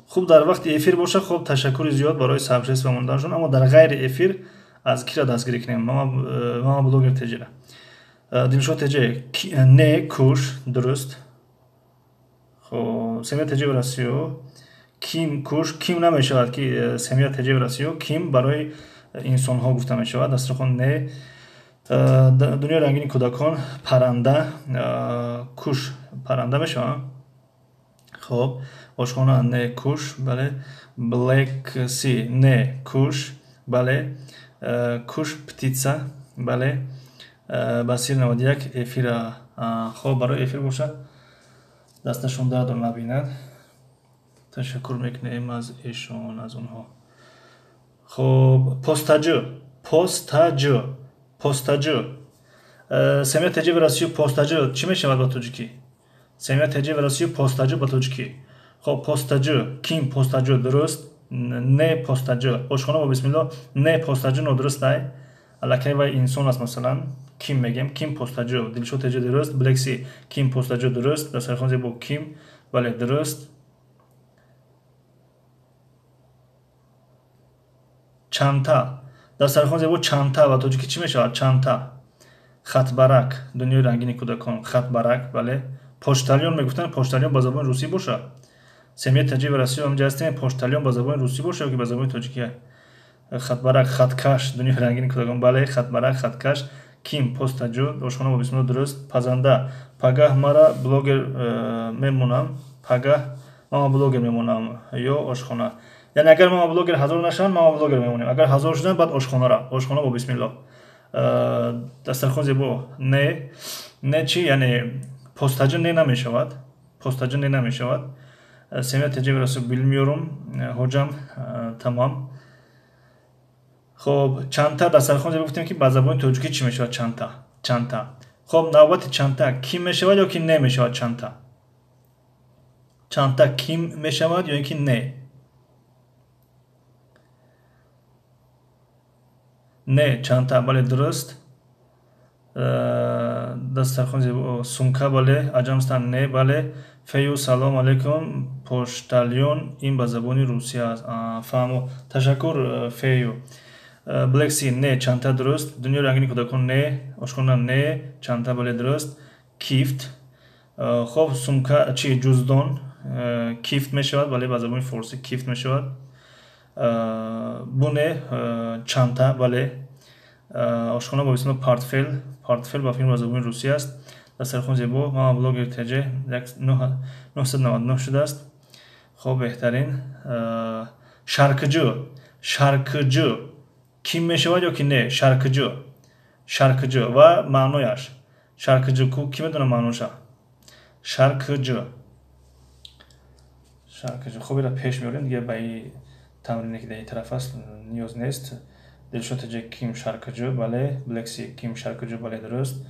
A: Хуб, дар вақти эфир боша, хуб, ташаккури зиёд барои сообщество монданашон, аммо дар ғайри эфир аз кира дастгирӣ кунем? Мама блогер Теҷира. Дилшод ТЖ, не куш, дуруст. Хоб, Семья ТЖ в Россию. Ким куш, ким намешавад ки Семья ТЖ в Россию, ким барои инсонҳо гуфта мешавад. Дастархон не. Дунёи рангини кӯдакон паранда, куш паранда мешавад. Хоб, ошхона не куш, бале. Black Sea не куш, бале. Куш птица, бале. Басир 91 эфира. Хоб, барои эфир бошад, дасташон дардро набинад. Ташаккур мекунем аз эшон, аз онҳо. Хоб, постаҷӯ, постаҷӯ, постаҷӯ. Семья ТЖ в Россию постаҷӣ чӣ мешавад ба тоҷикӣ? Семья ТЖ в Россию постаҷӣ ба тоҷикӣ. Хоб, постаҷӣ, ким постаҷӣ дуруст, не постаҷӣ. Ошхона бо бисмилло, не постаҷӣ нодуруст ай. Аллакай вай инсон аст, масалан, ким мегем, ким постаҷӣ. Дилшод ТЖ дуруст, Блекси ким постаҷӣ дуруст, Дастархон зебо ким, бале дуруст. Чанта. Дастархон зебо чанта ба тоҷикӣ чӣ мешавад? Чанта. Хатбарак, дунёи рангини кӯдакон, хатбарак, бале. Почтальон мегуфтанд, почтальон ба забони русӣ бошад. Семья ТЖ в Россию ҳамҷа ҳастем, почтальон ба забони русӣ бошад ё ки ба забони тоҷикӣ? Хатбарак, хаткаш, дунёи рангини кӯдакон, бале, хатбарак, хаткаш, ким, постаҷӯ, ошхона бо бисмилло дуруст, пазанда, пагаҳ мара блогер мемонам, пагаҳ мама блогер мемонам ё ошхона. Яъне агар мама блогер 1000 нашаванд, мама блогер мемонем. Агар 1000 шуданд, баъд ошхонара, ошхона бо бисмилло. Дастархон зебо, не, не чӣ, яъне постаҷӯ не намешавад, постаҷӯ не намешавад. Семья ТЖ в Россию bilmiyorum, ҳоҷам, тамом. Хоб, чанта, дастархон зебо гуфтем ки ба забони тоҷикӣ чӣ мешавад чанта? Чанта. Хоб, навбати чанта ким мешавад ё ки не мешавад чанта? Чанта ким мешавад ё ин ки не? Не, чанта, бале дуруст. Дастархон зебо, сумка, бале, аҷамстан не, бале. Фею, салом алейкум, поштальон ин ба забони русия аст. Фаҳмо. Ташаккур, Фею. Блекси не, чанта дуруст. Дунёи рангини кӯдакон не, ошхона не, чанта бале дуруст. Кифт. Хоб, сумка чи, ҷуздон, кифт мешавад, бале, ба забони форсӣ кифт мешавад. Буне, чанта, бале. Ошхона бо бисмилло портфел, портфел ба филм ба забони русӣ аст. Дастархон зебо, мама блогер ТЖ 999 шудааст. Хоб, беҳтарин. Шаркҷӯ, шаркҷӯ ким мешавад ё ки не? Шаркҷӯ, шаркҷӯ ва маънояш. Шаркҷӯ ку ки медонад маъноша? Шаркҷӯ, шаркҷӯ. Хоб, ира пеш меорем, дига ба и тамрине ки дар ин тараф аст ниёз нест. Дилшод ТЖ ким шаркҷӯ, бале. Блекси ким шаркҷӯ, бале дуруст.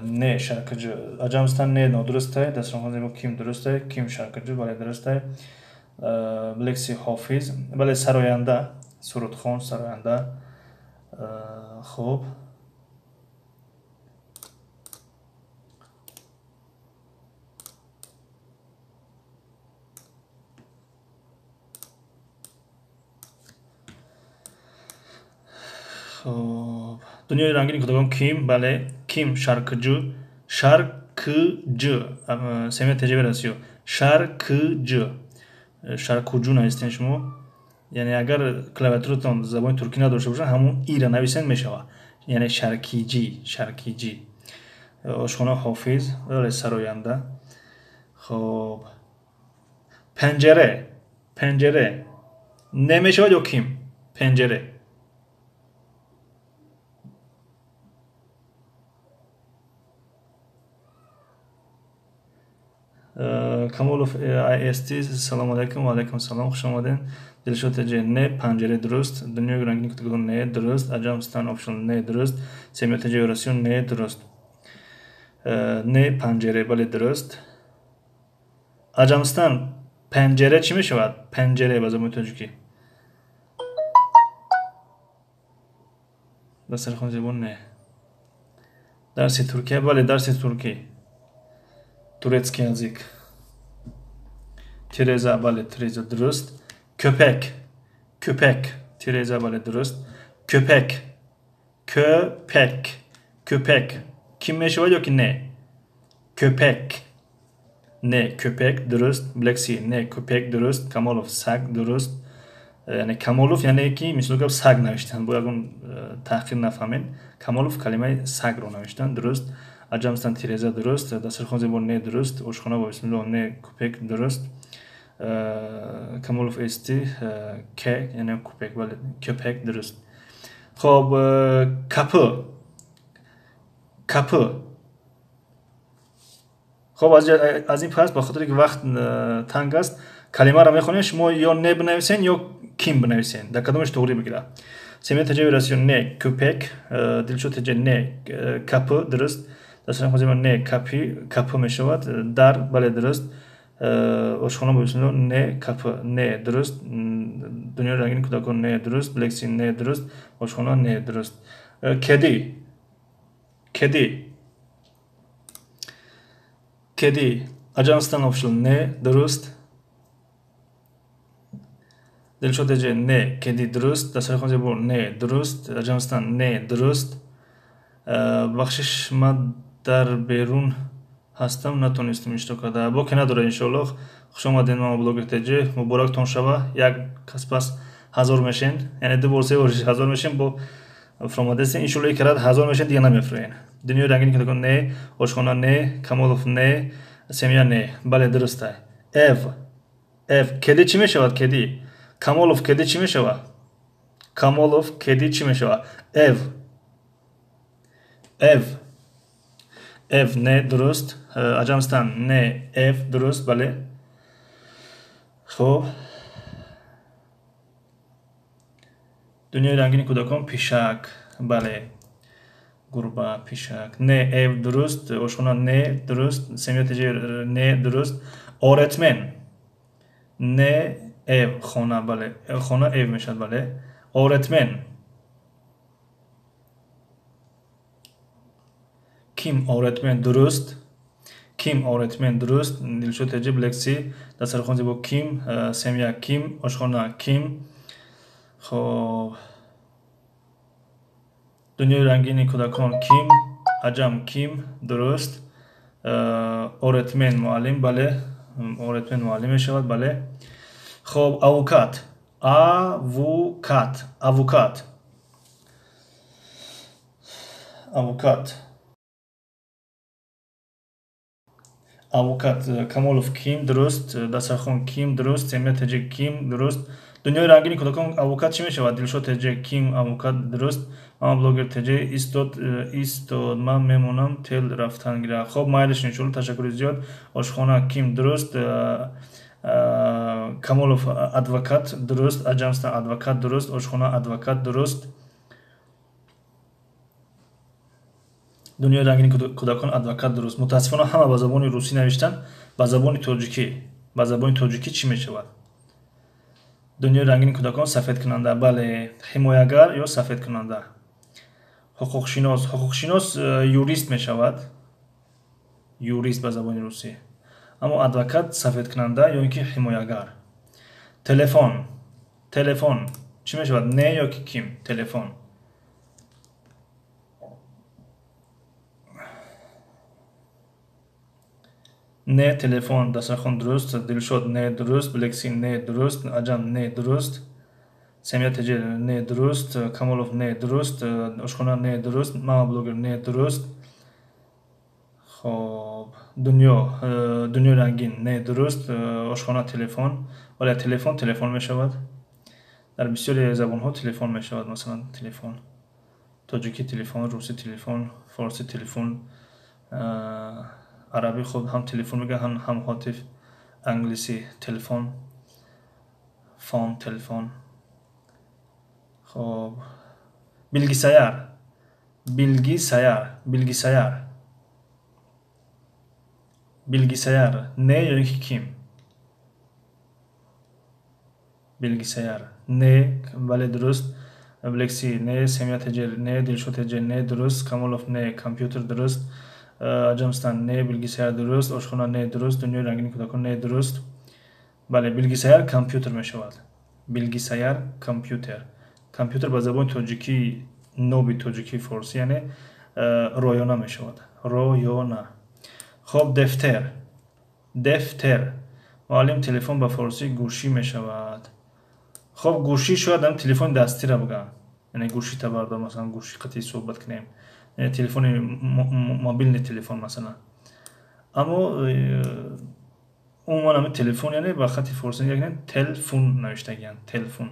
A: Не шаркҷӯ, аҷамстан не нодурустай. Дастархон зебо ким дурустай, ким шаркҷӯ, бале дурустай. Блекси ҳофиз, бале, сароянда, сурудхон, сароянда. Хуб, хоб, дунёи рангини кӯдакон ким, бале, ким шаркҷӯ, шаркҷ, семья ТЖ в Россию, шаркҷ, шаркуҷӯ навистен шумо. Яъне агар клавиатуратон забони туркӣ надошта бошад, ҳамон ира нависен мешавад. Яъне шаркиҷӣ, шаркиҷӣ. Ошхона ҳофиз, бале, сароянда. Хоб, панҷара, панҷара не мешавад ё ким? Панҷара. Камолов IST, салом алейкум, ва алейкум салом, хуш омадед. Дилшод ТЖ не, панҷара дуруст. Дунёи рангини кӯдакон не, дуруст. Аҷамстан офшал не, дуруст. Семья ТЖ в Россию не, дуруст. Не, панҷара, бале дуруст. Аҷамстан панҷара чӣ мешавад? Панҷара ба забони тоҷикӣ. Дастархон зебо не. Дарси Туркия, бале, дарси туркӣ. Турецкий язык. Тереза, бале, Тереза дуруст. Köpek, köpek, Тереза, бале, дуруст. Köpek, köpek, köpek. Ким мешавад ё ки не? Köpek. Не, köpek дуруст. Блекси не, köpek дуруст. Камолов саг дуруст. Яъне Камолов, яъне ки мисол гап саг навиштан, бо ягон таҳқир нафаҳмед. Камолов калимаи сагро навиштан дуруст. Аҷамстан Тереза дуруст. Дастархон зебо не дуруст. Ошхона бо бисмилло не, купек дуруст. Камолов СТ к, яъне купек, бале, köpek дуруст. Хоб, капы, капы. Хоб, аз ин пас ба хотире ки вақт танг аст, калимаро мехонем, шумо ё не бинависен, ё ким бинависен, дар кадомеш туғрӣ бигирад. Семья ТЖ Россия не, köpek, Дилшод ТЖ не, kapı дуруст. Дастархон зебо не, капи, kapı мешавад. Дар, бале, дуруст. Ошхона бо бисмилло не, kapı не, дуруст. Дунёи рангини кӯдакон не, дуруст. Блекси не, дуруст. Ошхона не, дуруст. Kedi, kedi, kedi. Аҷамстан official не, дуруст. Дилшод ТЖ не, kedi дуруст. Дастархон зебо не, дуруст. Аҷамстан не, дуруст. Бахшиш, ман дар берун ҳастам, натонистам иштирок карда. Боке надорад, иншоаллоҳ. Хуш омадед, мама блогер ТЖ. Муборактон шава. Як кас пас 1000 мешен, яъне ду бор, се бор 1000 мешен, бо фуромадесен. Иншоаллоҳ, як карат 1000 мешен, дига намефуроен. Дунёи рангини кӯдакон не, ошхона не, Камолов не, семья не. Бале, дурустай. Ev, ev. Kedi чӣ мешавад? Kedi. Камолов, kedi чӣ мешавад? Камолов, kedi чӣ мешавад? Ev, ev, ev не, дуруст. Аҷамстан не, ev дуруст, бале. Хуб, дунёи рангини кӯдакон пишак, бале, гурба, пишак. Не, ev дуруст. Ошхона не, дуруст. Семья ТЖ не, дуруст. Öğretmen не, ev, хона, бале, хона ev мешавад, бале. Öğretmen ким? Öğretmen дуруст. Ким? Öğretmen дуруст. Дилшод ТЖ, Блекси, дастархон зебо ким, семья ким, ошхона ким. Хоб, дунёи рангини кӯдакон ким, аҷам ким, дуруст. Öğretmen муаллим, бале, öğretmen муаллим мешавад, бале. Хоб, avukat, avukat, avukat, avukat, avukat. Камолов ким, дуруст. Дастархон ким, дуруст. Семья ТЖ ким, дуруст. Дунёи рангини кӯдакон avukat чӣ мешавад? Дилшод ТЖ ким, avukat дуруст. Мама блогер ТЖ истод, истод, ман мемонам, тел рафтан гира. Хоб, майлиш, иншоалло, ташаккури зиёд. Ошхона ким, дуруст. Камолов адвокат дуруст. Аҷамстан адвокат дуруст. Ошхона адвокат дуруст. Дунёи рангини кӯдакон адвокат дуруст. Мутаассифона, ҳама ба забони русӣ навиштанд. Ба забони тоҷикӣ, ба забони тоҷикӣ чӣ мешавад? Дунёи рангини кӯдакон сафедкунанда, бале, ҳимоягар ё сафедкунанда. Ҳуқуқшинос, ҳуқуқшинос юрист мешавад, юрист ба забони русӣ, аммо адвокат сафедкунанда ё ин ки ҳимоягар. Телефон, телефон чӣ мешавад? Не ё ки ким? Телефон. Не, телефон. Дастархон дуруст. Дилшод не, дуруст. Блекси не, дуруст. Аҷам не, дуруст. Семья ТЖ не, дуруст. Камолов не, дуруст. Ошхона не, дуруст. Мама блогер не, дуруст. Хоб, дунё, дунёи рангин не, дуруст. Ошхона телефон, вале телефон телефон мешавад. Дар бисёри забонҳо телефон мешавад. Масалан, телефон тоҷикӣ телефон, русӣ телефон, форсӣ телефон, арабӣ хуб ҳам телефон мегӯянд, ҳам هاتف, англисӣ телефон, phone, телефон. Хоб, bilgisayar, bilgisayar, bilgisayar, bilgisayar не ё ин ки ким? Bilgisayar не, бале, дуруст. Блекси не, семья ТЖ не, Дилшод ТЖ не, дуруст. Камолов не, компютер дуруст. Аҷамстан не, bilgisayar дуруст. Ошхона не, дуруст. Дунёи рангини кӯдакон не, дуруст. Бале, bilgisayar компютер мешавад. Bilgisayar компютер. Компютер ба забони тоҷикӣ, ноби тоҷикӣ форсӣ, яъне роёна мешавад, роёна. Хоб, defter, defter. Муаллим, телефон ба форсӣ гӯшӣ мешавад. Хоб, гӯшӣ шояд ам телефони дастиро бигӯям, яъне гӯшита бардор, масалан, гӯши қатъи суҳбат кунем, телефони мобильный телефон, масалан. Аммо умуман ами телефон, яъне ба хати форсӣ нигоҳ, телфун навиштагиянд, телфун.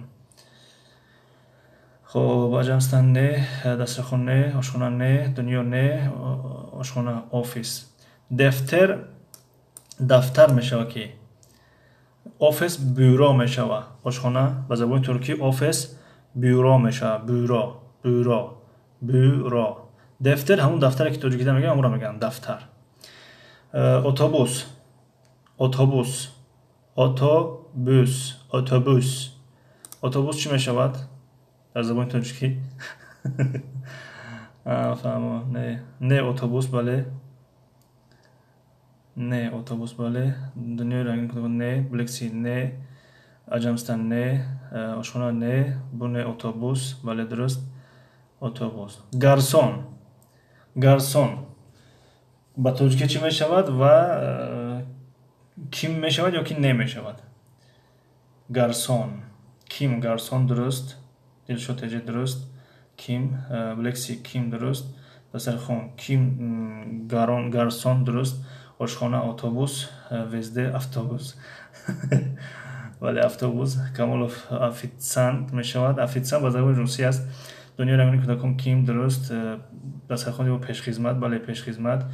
A: Хоб, аҷамстан не, дастархон не, ошхона не, дунё не, ошхона офис. Defter дафтар мешавад, ки офис бюро мешавад. Ошхона ба забони туркӣ ofis. Бюро мешавад. Бюро, бюро, бюро. Дефтер ҳамун дафтаре ки тоҷикида мегӯям, ҳамонро мегӯям дафтар. Отобус, отобус, отобус, отобус. Отобус чӣ мешавад дар забони тоҷикӣ? Фаҳмо. Не, не, отобус, бале. Не, отобус, бале. Дунёи рангин, не. Блекси, не. Аҷамстан, не. Ошхона, не. Бу, не. Отобус, бале, дуруст. Отобус. Гарсон, гарсон ба тоҷикӣ чӣ мешавад ва ким мешавад ё ки не мешавад? Гарсон ким? Гарсон дуруст. Дилшод теҷи дуруст. Ким. Блекси, ким дуруст. Дастархон, ким. Гарон, гарсон дуруст. Ошхона, отобус. Везде, автобус, бале, автобус. Камолов, офитсант мешавад. Офитсант ба забони русӣ аст. Дунёи рангини кӯдакон, ким дуруст. Дастархон ё пешхизмат, бале, пешхизмат.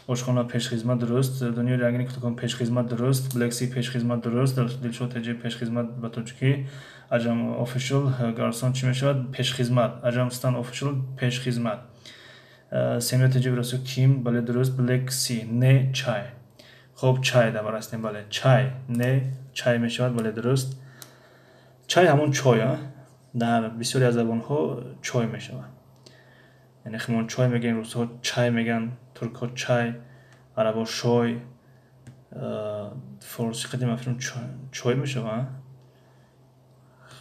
A: Ошхона, пешхизмат дуруст. Дунёи рангини кӯдакон, пешхизмат дуруст. Блекси, пешхизмат дуруст. Дилшод теҷи, пешхизмат ба тоҷикӣ. Аҷам офишл, гарсон чӣ мешавад? Пешхизмат. Аҷамстан офишл, пешхизмат. Семья теҷи бирасу, ким, бале, дуруст. Блекси, не, чай. Хоб, чай дар ҳастем, бале, чай, не, чай мешавад, бале, дуруст. Чай ҳамон чой, дар бисёре аз забонҳо чой мешавад. Яъне химон чой мегӯем, русҳо чай мегӯянд, туркҳо чай, арабо шой, форси қадим африм чой мешавад.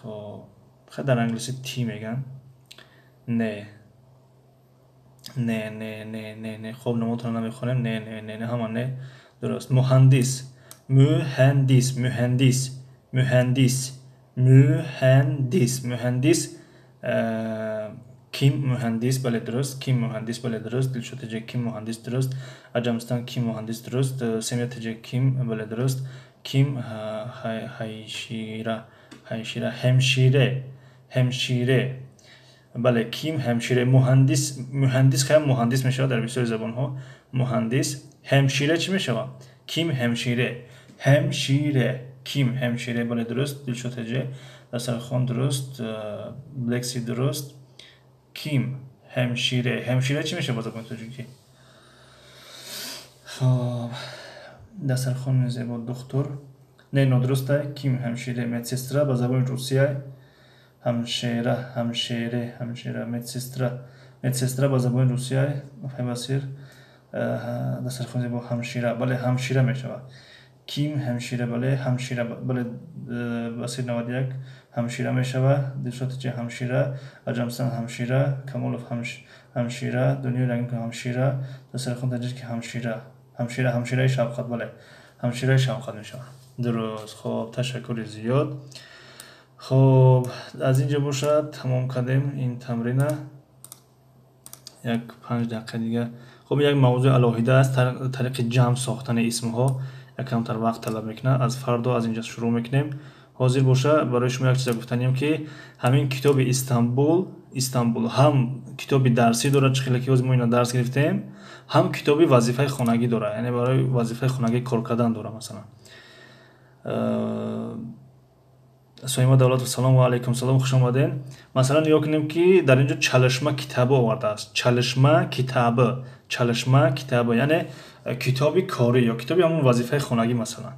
A: Хоб, хай, дар англисӣ tea мегӯянд. Не, не, не, не, не, не. Хоб, номотро намехонем. Не, не, не, не, ҳама не, дуруст. Муҳандис, муҳандис, муҳандис, муҳандис, муҳандис, муҳандис. Ким муҳандис, бале, дуруст. Ким муҳандис, бале, дуруст. Дилшод теҷи, ким муҳандис дуруст. Аҷамстан, ким муҳандис дуруст. Семья теҷи, ким, бале, дуруст. Ким ҳайшира, ҳайшира, ҳемшире, ҳемшире, бале, ким ҳемшире. Муҳандис, муҳандис, хай, муҳандис мешавад дар бисёри забонҳо муҳандис. Ҳемшире чӣ мешавад? Ким ҳемшире, ҳемшире, ким ҳемшире, бале, дуруст. Дилшод теҷи, дастархон дуруст. Блекси дуруст. Ким ҳемшире, ҳемшире чӣ мешавад ба забони тоҷикӣ? Хоб, дастархони зебо, духтур, не, нодуруста. Ким ҳемшире, медсестра ба забони русия. Ҳамшера, ҳамшере, ҳамшера, медсестра, медсестра ба забони русия. Басир, дастархони зебо, ҳамшира, бале, ҳамшира мешавад. Ким ҳамшира, бале, ҳамшира, бале. Басир 91, ҳамшира мешавад. Дилшод теҷи, ҳамшира. Аҷамстан, ҳамшира. Камолов, ҳамшира. Дунёи рангин, ҳамшира. Дастархон таҷид ки ҳамшира, ҳамшира, ҳамшираи шавқат, бале, ҳамшираи шавқат мешавад, дуруст. Хоб, ташаккури зиёд. Хоб, аз ин ҷо бошад, тамом кардем ин тамрина. Як 5 дақиқа дига. Хоб, як мавзӯи алоҳида аст, тариқи ҷамъ сохтани исмҳо, якамтар вақт талаб мекунад. Аз фардо аз инҷа шурӯъ мекунем. Ҳозир боша, барои шумо як чиза гуфтанем, ки ҳамин китоби Истанбул, Истанбул ҳам китоби дарсӣ дорад, чӣ хеле ки ҳозир мо ина дарс гирифтем, ҳам китоби вазифаи хонагӣ дорад, яъне барои вазифаи хонагӣ кор кардан дорад. Масалан, Соима Давлатов, салом ва алайкум салом, хуш омаден. Масалан, нигоҳ кунем, ки дар ин ҷо çalışma kitabı овардааст. Çalışma kitabı, çalışma kitabı, яъне китоби корӣ ё китоби ҳамон вазифаи хонагӣ. Масалан,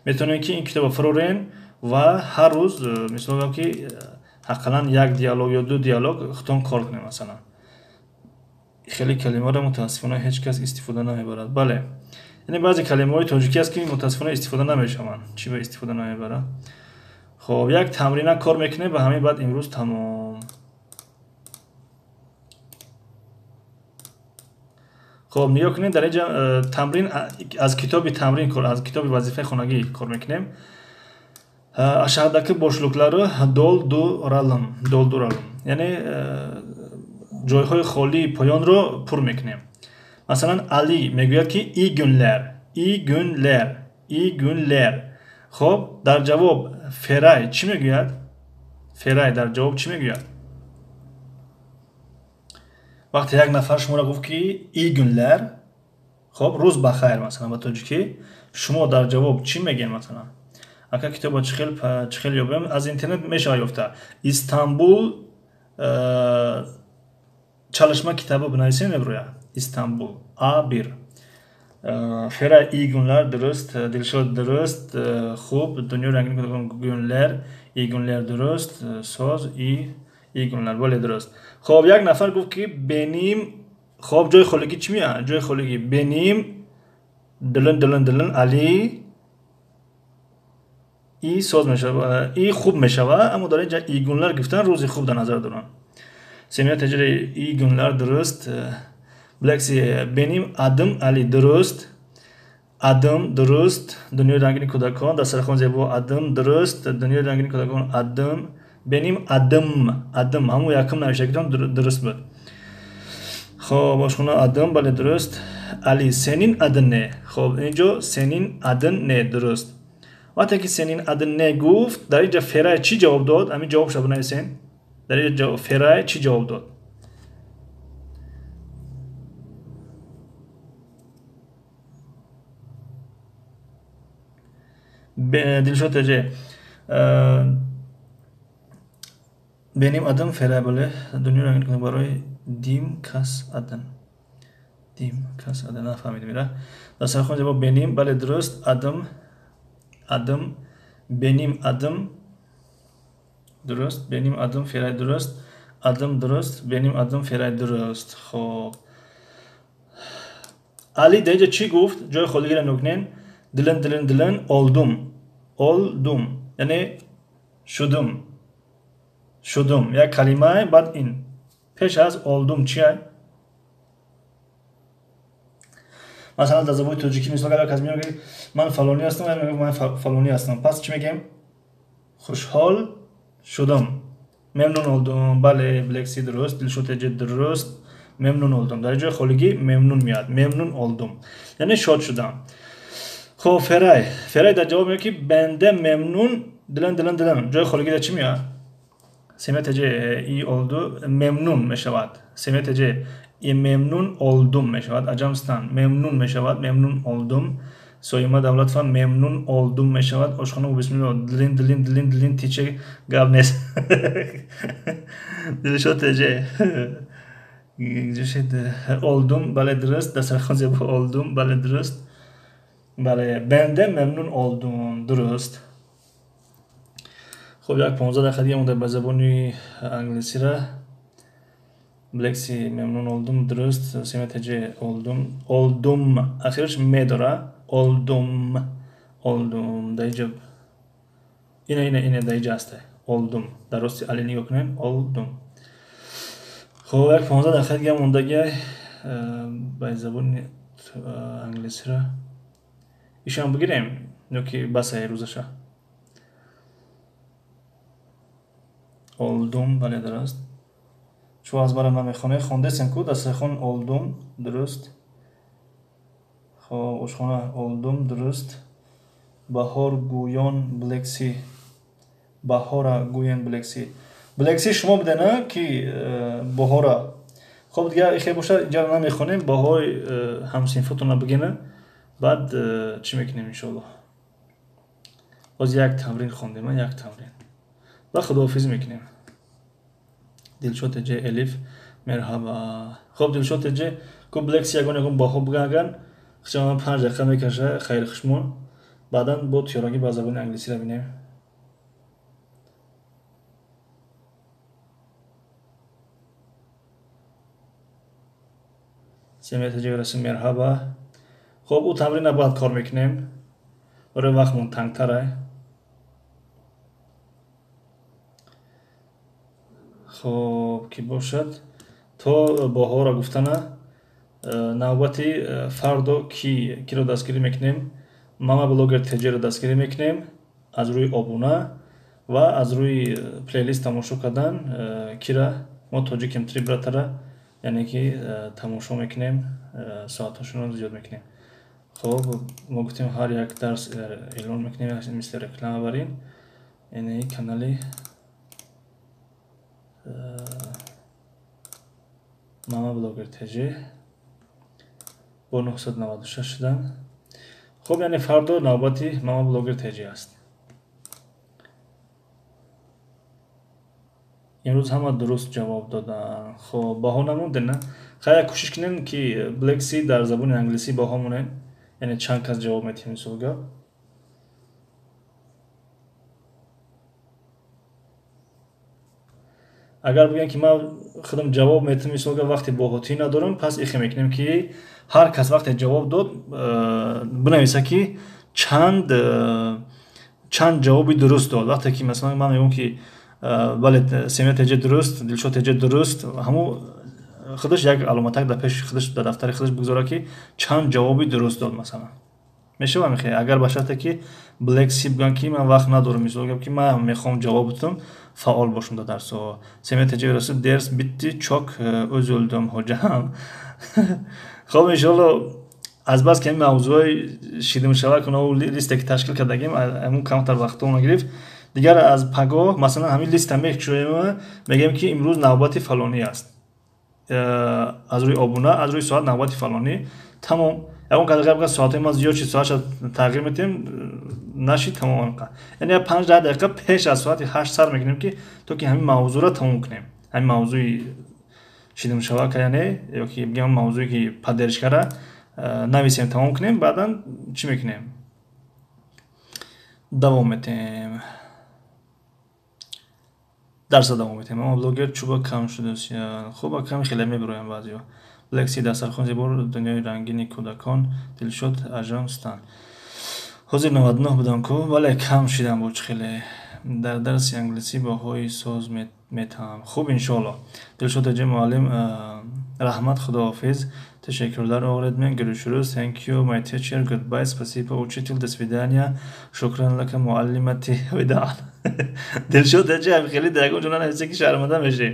A: метавонем, ки ин китобро фурорен ва ҳар рӯз, мисол гам, ки ҳаққалан як диалог ё ду диалог худтон кор кунем. Масалан, хеле калимаро мутаассифона ҳеҷ кас истифода намебарад. Бале, яъне баъзе калимаҳои тоҷикӣ аст, ки мутаассифона истифода намешаванд. Чӣ ба истифода намебарад? Хоб, як тамрина кор мекунем, ба ҳамин баъд имрӯз тамом. Хоб, нигоҳ кунед, дар инҷа тамрин аз китоби тамрин кор, аз китоби вазифаи хонагӣ кор мекунем. Aşağıdaki boşlukları dolduralım, dolduralım, яъне ҷойҳои холии поёнро пур мекунем. Масалан, Али мегӯяд, ки iyi günler, iyi günler, iyi günler. Хоб, дар ҷавоб Ферай чӣ мегӯяд? Ферай дар ҷавоб чӣ мегӯяд, вақте як нафар шуморо гуфт, ки iyi günler? Хоб, рӯз ба хайр, масалан, ба тоҷикӣ шумо дар ҷавоб чӣ мегӯед? Масалан, Ака, китоба чӣ хел ёбем? Аз интернет мешава ёфта. Истанбул çalışma kitabı бинависем, меброя. Истанбул А бир. Фера, iyi günler, дуруст. Дилшод, дуруст. Хуб, дунёи рангин günler, iyi günler, дуруст. Соз и iyi günler, бале, дуруст. Хоб, як нафар гуфт, ки benim. Хоб, ҷои холигӣ чӣ меяд? Ҷои холигӣ benim дилин дилин дилин Али и соз мешава, и хуб мешава, аммо дар инҷа iyi günler гуфтан, рӯзи хуб дар назар доранд. Семия таҷри, iyi günler, дуруст. Блекси, benim adım Али, дуруст. Adım, дуруст. Дунёи рангини кӯдакон, дастархон зебо, adım, дуруст. Дунёи рангини кӯдакон, adım, benim adım, adım, ҳамун якум навиштагитон дуруст буд. Хоб, ошхона, adım, бале, дуруст. Али, senin adın ne? Хоб, инҷо senin adın ne, дуруст. Вақте ки senin adın ne гуфт, дар инҷа Ферай чӣ ҷавоб дод? Ҳамин ҷавобша бинависен. Дар инҷа Ферай чӣ ҷавоб дод? Дилшод теже, benim adım Ферай, бале. Дунёи рангин барои дим кас adın, дим кас adın, нафаҳмидем ира. Дастархон зебо, benim, бале, дуруст. Adım, adım, benim adım, дуруст. Benim adım Ферай, дуруст. Adım, дуруст. Benim adım Ферай, дуруст. Хоб, Али дар инҷа чӣ гуфт? Ҷои холигиро нукнен. Дилин дилин дилин oldum, oldum, яъне шудум, шудум як калимае. Баъд ин пеш аз oldum чия? Масалан, дар забони тоҷикӣ, мисол, агар кас меояд, ман фалонӣ ҳастам, ман фалонӣ ҳастам, пас чӣ мегӯем? Хушҳол шудум, memnun oldum, бале. Блекси, дуруст. Дилшод теҷи, дуруст. Memnun oldum, дар ҷои холигӣ memnun меояд. Memnun oldum, яъне шод шудам. Хоб, Ферай, Ферай дар ҷавоб меояд, ки ben de memnun дилан дилан дилан. Ҷои холигӣ дар чӣ меояд? Семия теҷи, iyi oldu, memnun мешавад. Семия теҷи, memnun oldum мешавад. Аҷамстан, memnun мешавад, memnun oldum. Соима Давлатова, memnun oldum мешавад. Ошхона, бисмилло, дилин дилин дилин дилин тиче, гап нест. Дилшод теҷе, oldum, бале, дуруст. Дастархон зебо, oldum, бале, дуруст. Бале, ben de memnun oldum, дуруст. Хоб, як 15 дақиқа дига монда ба забони англисира. Блекси, memnun oldum, дуруст. Семетеҷе, oldum, oldum, ахираш ме дора. Oldum, oldum, дар инҷа ина, ина, ина, дар инҷа ҳаста oldum. Дар рости Али нигоҳ кунем, oldum. Хоб, як 15 дақиқа дига мондагиай ба забони англисира. Ишам бигирем ё ки басай рӯзаша? Oldum, бале, дуруст. Шумо аз барам намехонед, хондесем ку. Дастархон, oldum, дуруст. Хоб, ошхона, oldum, дуруст. Баҳор гӯён, Блекси, баҳора гӯён, Блекси, Блекси, шумо будена ки баҳора. Хоб, дигар ихе бошад, инҷа намехонем. Баҳои ҳамсинфотона бигена, баъд чӣ мекунем, иншоаллоҳ. Боз як тамрин хондем, як тамрин ва худоҳофиз мекунем. Дилшод теҷе, Элиф, merhaba. Хоб, Дилшод теҷе ку, Блекси, ягон ягон баҳо биган, хичаман 5 дақиқа мекаша. Хайр хушмон, баъдан бо тиёрагӣ ба забони англисиро бинем. Семия теҷе, расим, merhaba. Хоб, ӯ тамрина баъд кор мекунем, барои вақтмон тангтарай. Хоб, ки бошад, то баҳора гуфтана, навбати фардо ки киро дастгирӣ мекунем? Мама Блогер Теҷеро дастгирӣ мекунем аз рӯи обуна ва аз рӯи плейлист тамошо кардан. Кира мо Тоҷикем Три братара, яъне ки тамошо мекунем, соатҳошонро зиёд мекунем. Хоб, мо гуфтем, ҳар як дарс эълон мекунем, мисли реклама барин, яъне канали Мама Блогер ТЖ бо 996 шудан. Хуб, яъне фардо навбати Мама Блогер ТЖ аст. Имрӯз ҳама дуруст ҷавоб доданд. Хоб, баҳо намондем, на? Хай, як кӯшиш кунем, ки Блекси дар забони англисӣ баҳо монем, яъне чанд кас ҷавоб метиҳем, мисол гап. Агар бигӯем, ки ман худам ҷавоб метиҳам, мисол гап, вақте боҳотӣ надорам, пас ихе мекунем, ки ҳар кас вақте ҷавоб дод, бинависа, ки чанд ҷавоби дуруст дод. Вақте ки, масалан, ман мегӯям, ки бале, Семия Теҷе дуруст, Дилшод Теҷе дуруст, ҳамун худаш як аломатак дар пеши худаш, дар дафтари худаш бигузорад, ки чанд ҷавоби дуруст дод, масалан. Мешавад мехе? Агар ба шарте, ки Блекси бигӯянд, ки ман вақт надорам, мисол гап, ки ман мехоҳам ҷавоб бутам, фаъол бошам дар дарсҳо. Семия Теҷе расид, дерс битти, чок узулдум, ҳоҷам. Хоб, иншоалло, азбаски ҳамин мавзӯъҳои шидимшавак, листе ки ташкил кардагим, ҳамун камтар вақтҳо гирифт. Дигар аз пагоҳ, масалан, ҳамин листа мекушоем, мегӯем, ки имрӯз навбати фалонӣ аст, аз рӯи обуна, аз рӯи соат навбати фалонӣ, тамом. Ягон кас агар бигӯяд, соатҳои ма зиёд шид, соатша тағйир метиҳем, нашид, тамом. Яъне 5-10 дақиқа пеш аз соати 8 сар мекунем, ки то ки ҳамин мавзӯъро тамом кунем, ҳамин мавзӯи шидимшавака, яъне ё ки бигӯем мавзӯе ки поддержкара нависем, тамом кунем, баъдан чӣ мекунем, давом метиҳем, дарса давом метиҳем. Ама блогер чӯба кам шудааст. Хуб, ками хеле мебироям баъзеҳо. Лекси, дастархон зебо, дунёи рангини кӯдакон, Дилшод, Ажамстан. Ҳозир 99 будам ку, вале кам шидам боч хеле. Дар дарси англисӣ баҳои соз метаҳам. Хуб, иншоалло. Дилшод аҷи муаллим, раҳмат, худоҳофиз. Teşekkürler öğretmen. Görüşürüz. Thank you, my teacher. Goodbye. Спасибо, учитель. До свидания. شكرا لك معلمتي. وداعا. Дилшод аҷи, хеле дар ягон ҷо нанависе, ки шарманда мешӣ.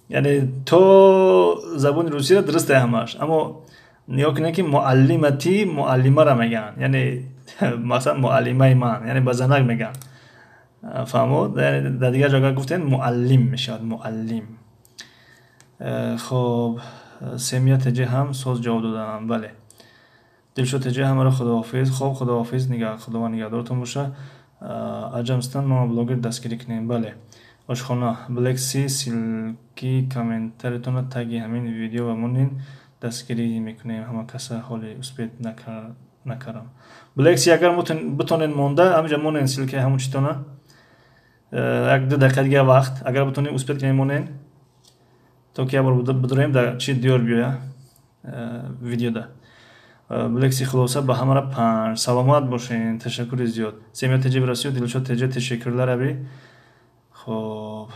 A: Яъне то забони русиро дурусте ҳамаш, аммо нигоҳ кунед, ки муаллимати муаллимара мегӯянд, яъне масалан муаллимаи ман, яъне ба занак мегӯянд, фаҳмод? Дар дигар ҷо гуфтем, муаллим мешавад, муаллим. Хоб, Семия Теҷе ҳам соз ҷавоб додам, бале. Дилшод Теҷе, ҳамаро худоҳофиз. Хоб, худоҳофиз, Худованд нигаҳдортон боша. Аҷамстан, мо блогер дастгирӣ кунем, бале. Ошхона, Блекси, ссылки комментариятонро таги ҳамин видео ва монин, дастгирӣ мекунем ҳама каса. Ҳоли успеть накардам. Блекси, агар битонед монда, ҳаминҷа монен ссылкаи ҳамун читона. 1-2 дақиқа дига вақт, агар битонем, успеть кунем, монен, то ки як бор бидуроем, дар чи диёр биёя видеода. Блекси, хулоса, ба ҳамара панҷ. Саломат бошен, ташаккури зиёд. Семия Теҷи Россию, Дилшод Теҷе, teşekkürler аби. Хоб,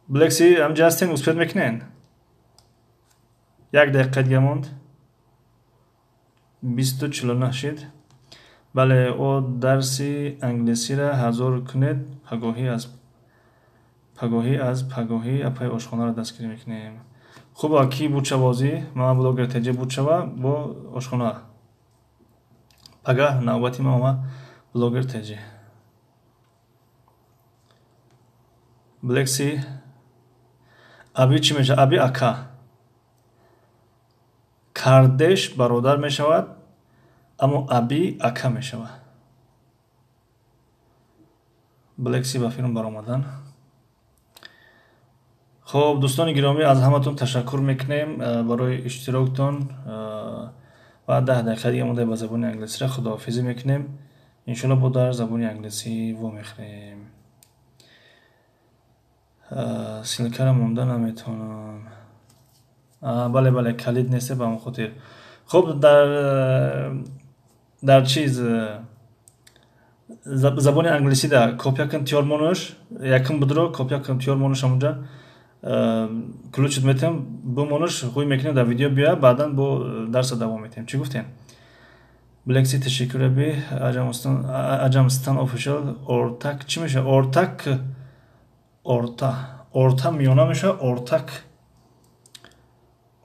A: Блекси, ҳамҷа ҳастен, успеть мекунен? Як дақиқа дига монд, 20:49 шид. Бале, о дарси англисира 1000 кунед, пагоҳӣ аз пагоҳӣ, аз пагоҳӣ апаи ошхонаро дастгирӣ мекунем. Хуб, ки бучавозӣ ман блогер Теҷе бучава бо ошхона. Пагаҳ навбати ма омад, блогер Теҷе. Блекси, аби чӣ мешавад? Аби ака, kardeş бародар мешавад, аммо аби ака мешавад. Блекси ба филм баромадан. Хоб, дӯстони гиромӣ, аз ҳаматон ташаккур мекунем барои иштироктон ва 10 дақиқа дига монда, ба забони англисиро худоҳофизӣ мекунем. Иншоалло, бо дар забони англисӣ вомехӯрем. Ссылкаро монда наметавонам. Бале, бале, калид несте, ба ҳамон хотир. Хуб, дар чиз забони англисида копия кун, тиёр монуш, якум будро копия кун, тиёр монуш, ҳамунҷа ключит метиҳам, бимонуш, хӯй мекунем, дар видео биёя, баъдан бо дарса давом метиҳем. Чӣ гуфтем? Блекси, ташаккур аби. Аҷамстан official, ортак чӣ мешавад? Ортак, орта, орта миёна мешавад, ортак,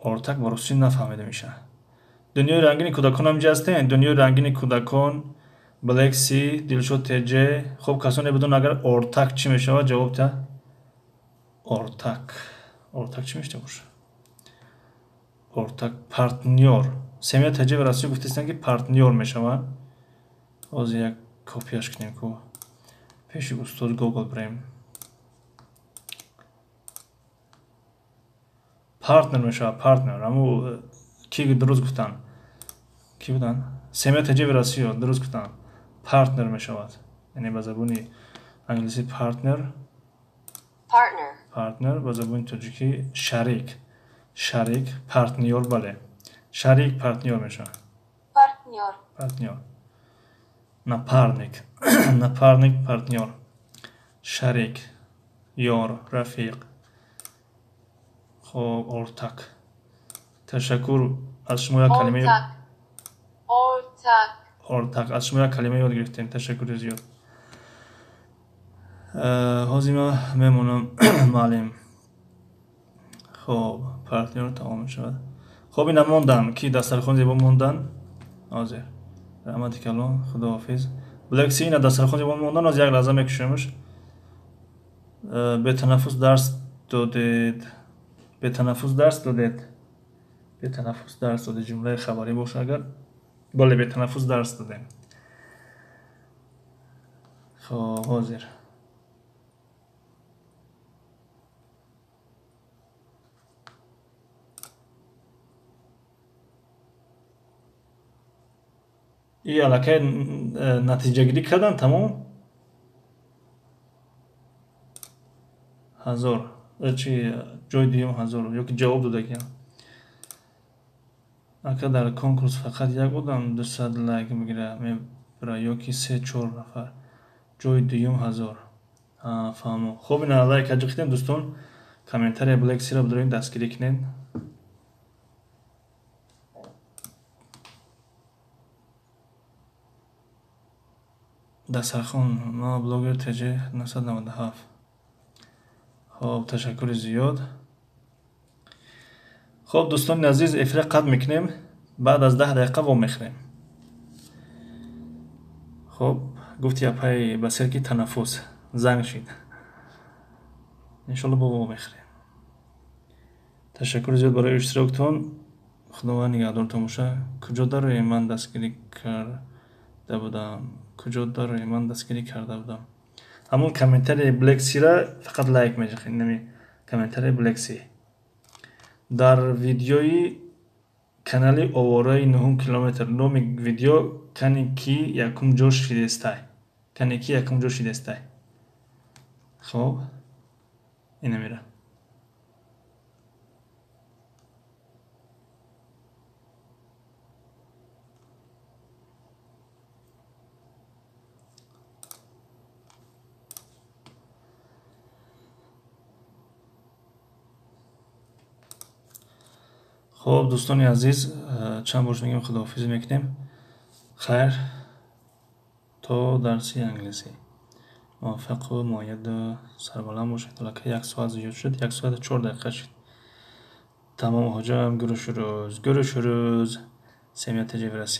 A: ортак ба русӣ нафаҳмида мешавад. Дунёи рангини кӯдакон ҳаминҷа ҳастен? Дунёи рангини кӯдакон, Блекси, Дилшод Теҷе. Хуб, касоне бидон, агар ортак чӣ мешавад, ҷавоб та. Ортак, ортак чӣ мешта боша? Ортак, партнёр. Семия Теҷе ва Россия гуфтастанд, ки партнёр мешавад. Ҳозир як копияш кунем ку. Пеши устоз Гогол бирем. Партнер мешавад, партнер. Аму ки дуруст гуфтанд? Ки буданд? Семья ТҶ Россия дуруст гуфтанд. Партнер мешавад. Яъне ба забони англисӣ партнер.
B: Partner.
A: Партнер ба забони тоҷикӣ шарик. Шарик, партнёр, бале. Шарик, партнёр мешавад.
B: Партнёр.
A: Партнёр. Напарник. Напарник, партнёр. Шарик, ёр, рафиқ. Хоб, ортак. Ташаккур, аз шумо як калима
B: Ортак. Ортак.
A: Ортак. Аз шумо як калима ёд гирифтем. Ташаккури зиёд. Ҳозир ман мемонам, муаллим. Хоб, партнёр тамом мешавад. Хоб, ина мондам, ки дастархон зебо мондан. Ҳозир. Раҳмати калон, худоҳофиз. Блекси, ина дастархон зебо мондан, ҳозир як лаҳза мекушемш. Бетанаффус дарс додед. Бетанаффус дарс додед. Бетанаффус дарс додед. Ҷумлаи хабарӣ боша агар. Бале, бетанаффус дарс додем. Хоб, ҳозир. И аллакай натиҷагирӣ кардан, тамом? 1000. Чи ҷои дуюм 1000 ёки ҷавоб додагиам. Ака, дар конкурс фақат як одам 200 лайк мегира, мебара ёки 3-4 нафар. Ҷои дуюм 1000. Фаҳмо. Хоб, ина лайк аҷиқидем, дӯстон. Комментария Black Sea-ро бидорем, дастгирӣ кунед. Дастархон, ма блогер ТҶ 997. Хоб, ташаккури зиёд. Хоб, дӯстони азиз, эфира қатъ мекунем. Баъд аз 10 дақиқа вомехӯрем. Хоб, гуфти апаи Басир, ки танаффус занг шид. Иншолло бо вомехӯрем. Ташаккури зиёд барои иштироктон. Худованд нигаҳдортон боша. Куҷо дарои ман дастгирӣ карда будам? Куҷо дарои ман дастгирӣ карда будам? Ҳамон комментарияи Black Sea-ра фақат лайк меҷахед. Нами комментарияи Black Sea. Дар видеои канали овораи 9 километр номи видео кани ки якум ҷо шидестай. Кани ки якум ҷо шидестай. Хоб, ина мера. Хоб, дӯстони азиз, чанд бор мегӯем, худоҳофизӣ мекунем. Хайр, то дарси англисӣ. Муваффақу муайяду сарбаланд бошед. Аллакай як соат зиёд шуд, як соату 4 дақиқа шуд. Тамом, hocam, görüşürüz. Görüşürüz. Семья ТҶ в России.